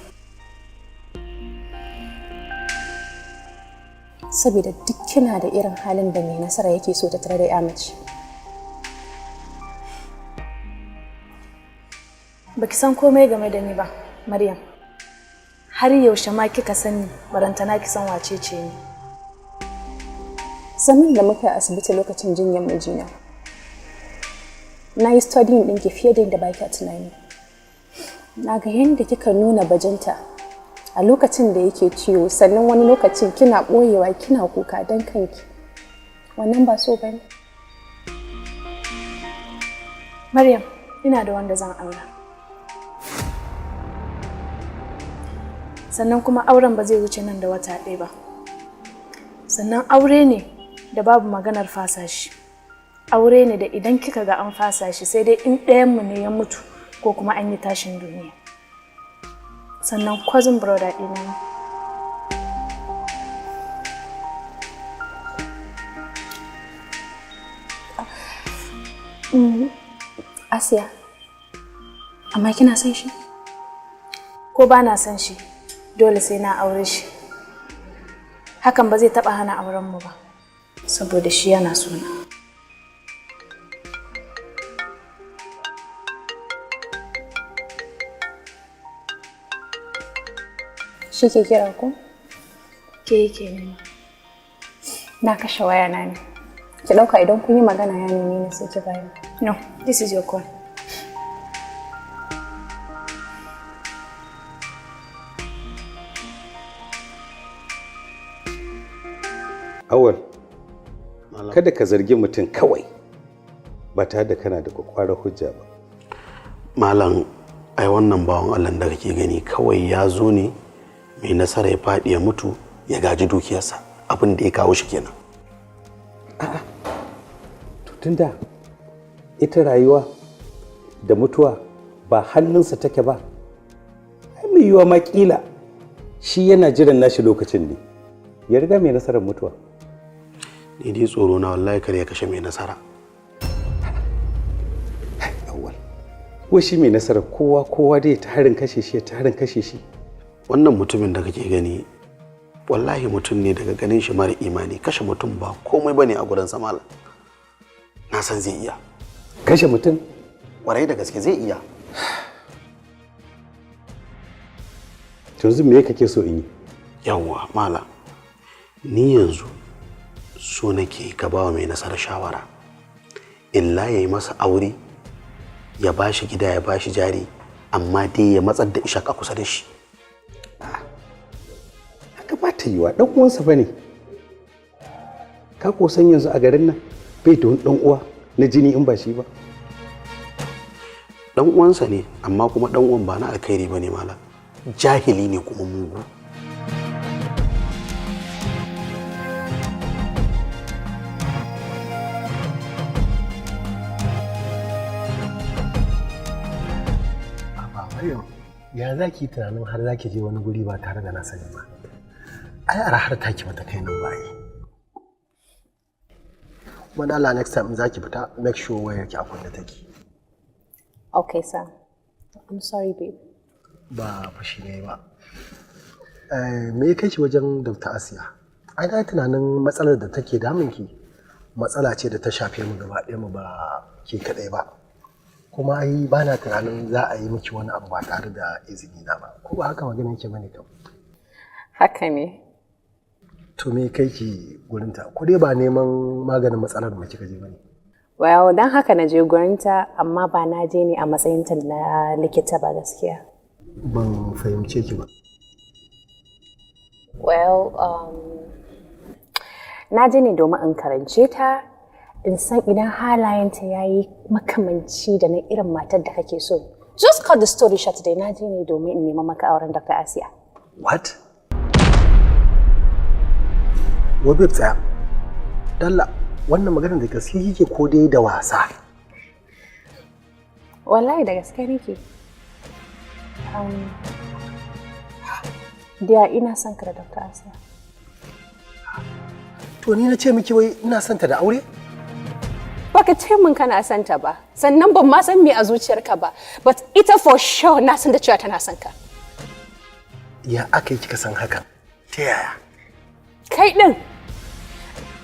S4: Saboda duk kina da irin halin da mai nasara yake so ta tare da ya mace.
S15: Baki san komai game da ni ba, Maryam. Har yaushe ma kika sani, barantana ki san wace ce ni.
S4: Zaman da muka yi asibiti lokacin jinyar mijina, na yi studying ɗinki fiye da yadda ba kya tunani. Na ga yadda kika nuna bajinta a lokacin da yake ciwo, sannan wani lokacin kina ɓoyewa kina kuka don kanki. Wannan ba so bane.
S15: Maryam, ina da wanda zan aura. Sannan kuma auren ba zai wuce nan da wata ɗaya ba. Sannan aure ne da babu maganar fasa shi. Aure ne da idan kika ga an fasa shi, sai dai in ɗayanmu ne ya mutu ko kuma an yi tashin duniya. Sannan cousin brother ɗina ne.
S4: Asiya, amma kina son shi?
S15: Ko ba na son shi, dole sai na aure shi. Hakan ba zai taɓa hana aurenmu ba, saboda shi yana sona.
S4: Shi ke kira ko?
S15: Ke yake nema.
S4: Na kashe waya na ne. Ki ɗauka, idan kun yi magana ya neme ni, sai ki bayar.
S15: No, this is your call.
S21: Awal, kada ka zargi mutum kawai ba tare da kana da kwakwarar hujja ba.
S18: Malam, ai wannan bawan Allah da kake gani, kawai ya zo ne mai nasara ya faɗi ya mutu ya gaji dukiyarsa. Abin da ya kawo shi kenan.
S21: To, tunda ita rayuwa da mutuwa ba hannunsa take ba, ai mai yiwuwa ma kila shi yana jiran nashi lokacin ne ya riga mai nasarar mutuwa.
S18: Ni dai tsoro na, wallahi kar ya kashe mai nasara.
S21: Awal, wai shi mai nasarar, kowa kowa dai ta harin kashe shi, ta harin kashe shi.
S18: Wannan mutumin da kake gani, wallahi mutum ne daga ganin shi mara imani. Kashe mutum ba komai bane a gurin malam. Na san zai iya
S21: kashe mutum.
S18: Kwarai da gaske zai iya.
S21: Yanzu me kake so in yi?
S18: Yawwa malam, ni yanzu so nake ka bawa mai nasara shawara, illa ya yi masa aure, ya ba shi gida, ya ba shi jari, amma dai ya matsar da Ishaq a kusa da shi.
S21: Haka ba ta yiwa, dan uwansa ba ne. Ka ko san yanzu a garin nan bai da wani dan uwa na jini in ba shi ba.
S18: Dan uwansa ne, amma kuma dan uwan ba na alkhairi bane malam. Jahili ne kuma mugu.
S1: Maryam, ya za ki yi tunanin har za ki je wani guri ba tare da na sani ba? Ai arahar taki bata kai nan ba ai. Wani Allah, next time in za ki fita, make sure wayar ki a kunne take.
S4: Okay, sir. I'm sorry, babe.
S1: Ba fushi ne ba. Me ya kai ki wajen Dr. Asiya? Ai na yi tunanin matsalar da take damun ki matsala ce da ta shafe mu gaba ɗaya mu, ba ke kaɗai ba. Kuma ai ba na tunanin za a yi miki wani abu ba tare da izini na ba. Ko ba haka maganin ke bane kam?
S4: Haka ne.
S1: To, me kai ki gurinta? Ko dai ba neman maganin matsalar mu kika je bane?
S4: Well, don haka na je gurinta, amma ba na je ne a matsayinta na likita ba gaskiya.
S1: Ban fahimce ki ba.
S4: Well, na je ne domin in karance ta, in san idan halayenta ya yi makamanci da na irin matar da kake so. Just cut the story short dai, na je ne domin in nema maka auren Dr. Asiya.
S1: What? Wai babe, tsaya. Dalla, wannan maganar da gaske kike ko dai da wasa?
S4: Wallahi da gaske nake. Dear, ina son ka da Dr. Asiya.
S1: To, ni na ce miki wai ina son ta da aure?
S4: Baka ce min kana son ta ba, sannan ban ma san me a zuciyarka ba, but ita for sure na san da cewa tana son ka.
S1: Ya aka yi kika san hakan? Ta yaya?
S4: Kai din.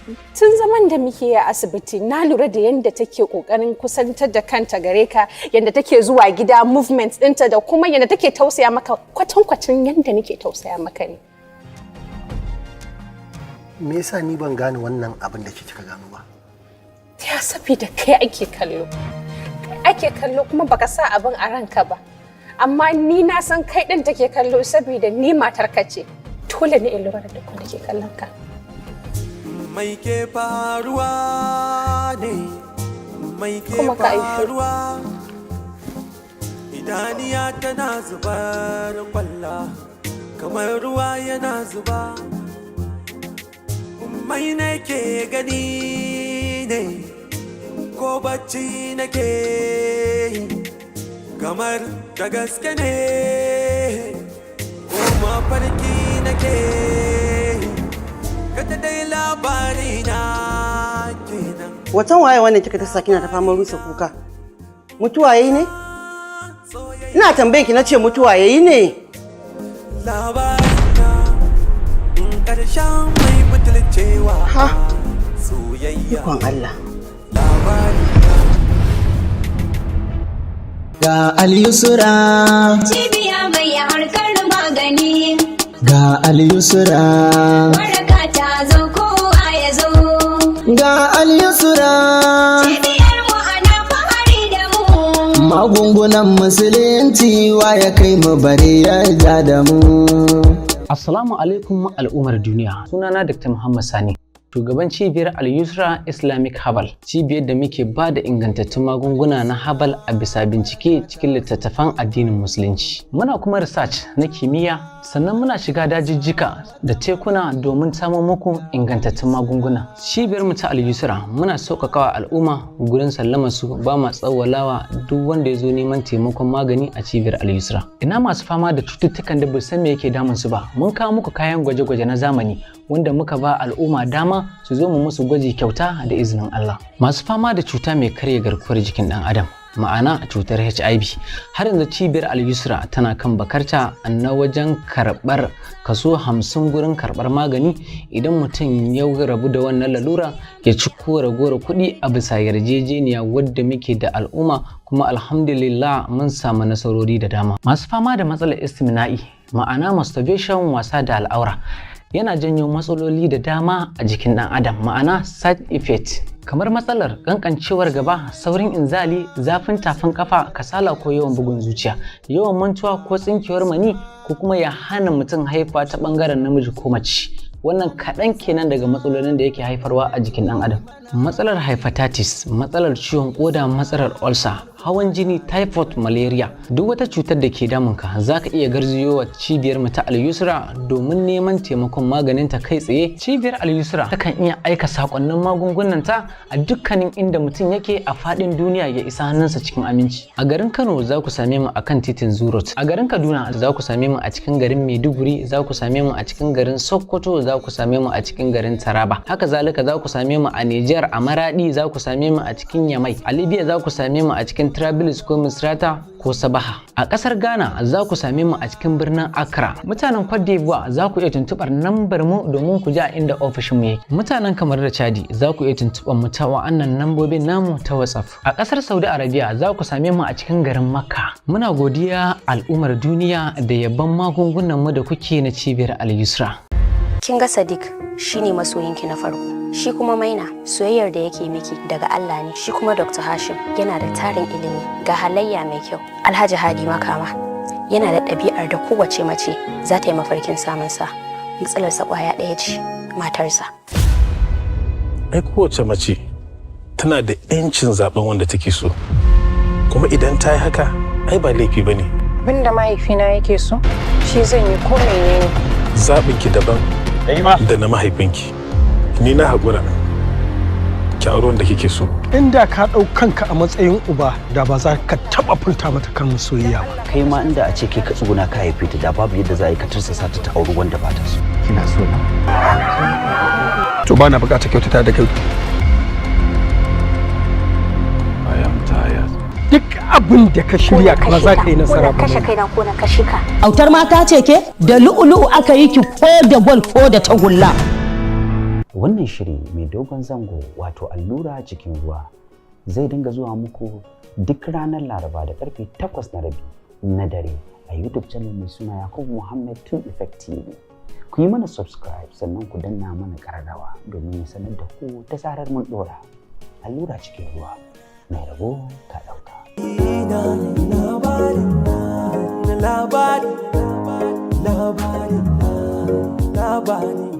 S4: Tun zaman da muke a asibiti na lura da yadda take kokarin kusantar da kanta gare ka, yadda take zuwa gida, movement ɗinta, da kuma yadda take tausaya maka, kwatankwacin yadda nake tausaya maka ne.
S10: Me yasa ni ban gane wannan abin da kika gano ba?
S4: Ya, saboda kai ake kallo. Kai ake kallo kuma baka sa abin a ranka ba. Amma ni na san kai ɗin take kallo saboda ni matarka ce. Dole ne in lura da duk wanda ke kallon ka.
S16: Mai ke faruwa ne? Mai ke
S4: Kuma ka aishi.
S16: faruwa? Idaniya tana zubar kwalla kamar ruwa yana zuba. Mai nake gani ne, ko bacci nake yi? Kamar da gaske ne, ko mafarki nake yi? Kata dai labari na kenan.
S13: Watan waye wannan kika ta sa kina ta faman rusa kuka? Mutuwa yayi ne? Ina tambaye ki, nace mutuwa yayi ne?
S16: Labari na ƙarshen mai butulcewa soyayya.
S13: Ikon Allah.
S16: Labari.
S19: Ga Al-Yusra.
S20: Cibiya mai harkar magani.
S19: Ga Al-Yusra.
S20: Waraka ta zo, kowa ya zo.
S19: Ga Al-Yusra.
S20: Cibiyar mu ana fahari da mu.
S19: Magungunan musulunci, wa ya kai mu bare ya ja da mu.
S22: Assalamu alaikum al'ummar duniya. Sunana Dr. Muhammad Sani, shugaban cibiyar Al-Yusra Islamic Herbal, cibiyar da muke ba da ingantattun magunguna na herbal a bisa bincike cikin littattafan addinin Musulunci. Muna kuma research na kimiyya, sannan muna shiga dajijjika da tekuna domin samo muku ingantattun magunguna. Cibiyar mu ta Al-Yusra muna sauƙaƙawa al'umma gurin sallama su, ba ma tsawwalawa duk wanda ya zo neman taimakon magani a cibiyar Al-Yusra. Ina masu fama da cututtukan da ba san me yake damun su ba? Mun kawo muku kayan gwaje-gwaje na zamani wanda muka ba al'umma dama su zo mu musu gwaji kyauta da izinin Allah. Masu fama da cuta mai karya garkuwar jikin ɗan adam, ma'ana cutar HIV, har yanzu cibiyar Al-Yusra tana kan bakarta na wajen karɓar kaso 50 gurin karɓar magani. Idan mutum ya rabu da wannan lalura, ya ci ko ragowar kuɗi a bisa yarjejeniya wadda muke da al'umma, kuma alhamdulillah mun samu nasarori da dama. Masu fama da matsalar istimna'i, ma'ana masturbation, wasa da al'aura, yana janyo matsaloli da dama a jikin ɗan adam, ma'ana side effect, kamar matsalar kankancewar gaba, saurin inzali, zafin tafin kafa, kasala ko yawan bugun zuciya, yawan mantuwa ko tsinkewar mani, ko kuma ya hana mutum haifa ta bangaren namiji ko mace. Wannan kaɗan kenan daga matsalolin da yake haifarwa a jikin ɗan adam. Matsalar hepatitis, matsalar ciwon koda, matsalar ulcer, hawan jini, typhoid, malaria, duk wata cutar da ke damunka, za ka iya garziyowa cibiyar mu ta Al-Yusra domin neman taimakon maganin ta kai tsaye. Cibiyar Al-Yusra takan iya aika sakonnin magungunan ta a dukkanin inda mutum yake a fadin duniya, ya isa hannunsa cikin aminci. A garin Kano za ku same mu akan titin Zurot. A garin Kaduna za ku same mu a cikin garin Maiduguri, za ku same mu a cikin garin Sokoto, za ku same mu a cikin garin Taraba. Haka zalika za ku same mu a Nijar a Maradi, za ku same mu a cikin Yamai. A Libya za ku same mu a cikin Trabilis ko Misrata ko Sabaha. A ƙasar Ghana za ku same mu a cikin birnin Accra. Mutanen Cote d'Ivoire za ku iya tuntuɓar nambar mu domin ku ji a inda ofishin mu yake. Mutanen kamar da Chadi za ku iya tuntuɓar mu ta wa'annan nambobin namu ta WhatsApp. A ƙasar Saudi Arabia za ku same mu a cikin garin Makka. Muna godiya al'ummar duniya da yabon magungunan mu da kuke na cibiyar Al-Yusra.
S9: Kin ga Sadiq shine masoyinki na farko. Shi kuma Maina, soyayyar da yake miki daga Allah ne. Shi kuma Dr. Hashim yana da tarin ilimi ga halayya mai kyau. Alhaji Hadi Makama yana da ɗabi'ar da kowace mace za ta yi mafarkin samun sa. Matsalarsa ƙwaya ɗaya ce, matarsa.
S24: Ai kowace mace tana da 'yancin zaben wanda take so, kuma idan ta yi haka ai ba laifi ba ne.
S25: Abin da mahaifina yake so shi zan yi, ko menene.
S24: Zaɓinki daban da na mahaifinki. Ni na haƙura, ki auri wanda kike so.
S7: Inda ka ɗau kanka a matsayin uba, da ba za ka taɓa furta mata kalmar soyayya ba.
S14: Kai ma inda a ce kai ka tsuguna ka haife ta, da babu yadda za a yi ka tursasa ta ta auri wanda ba ta so.
S26: Kina so na? To ba na bukatar kyautata da kai.
S24: I am tired.
S7: Duk abin da ka shirya kama za ka yi nasara ba.
S9: Kashe kaina ko na kashe ka.
S12: Autar mata ce ke da lu'u-lu'u aka yi ki, ko da gwal ko da tagulla.
S3: Wannan shiri mai dogon zango, wato Allura Cikin Ruwa, zai dinga zuwa muku duk ranar Laraba da karfe 8:30 na dare a YouTube channel mai suna Yakubu Muhammad 2 Effect TV. Ku yi mana subscribe, sannan ku danna mana kararrawa domin ya sanar da ku da zarar mun dora. Allura Cikin Ruwa, mai rabo ka ɗauka.
S16: Labari, labari, labari, labari.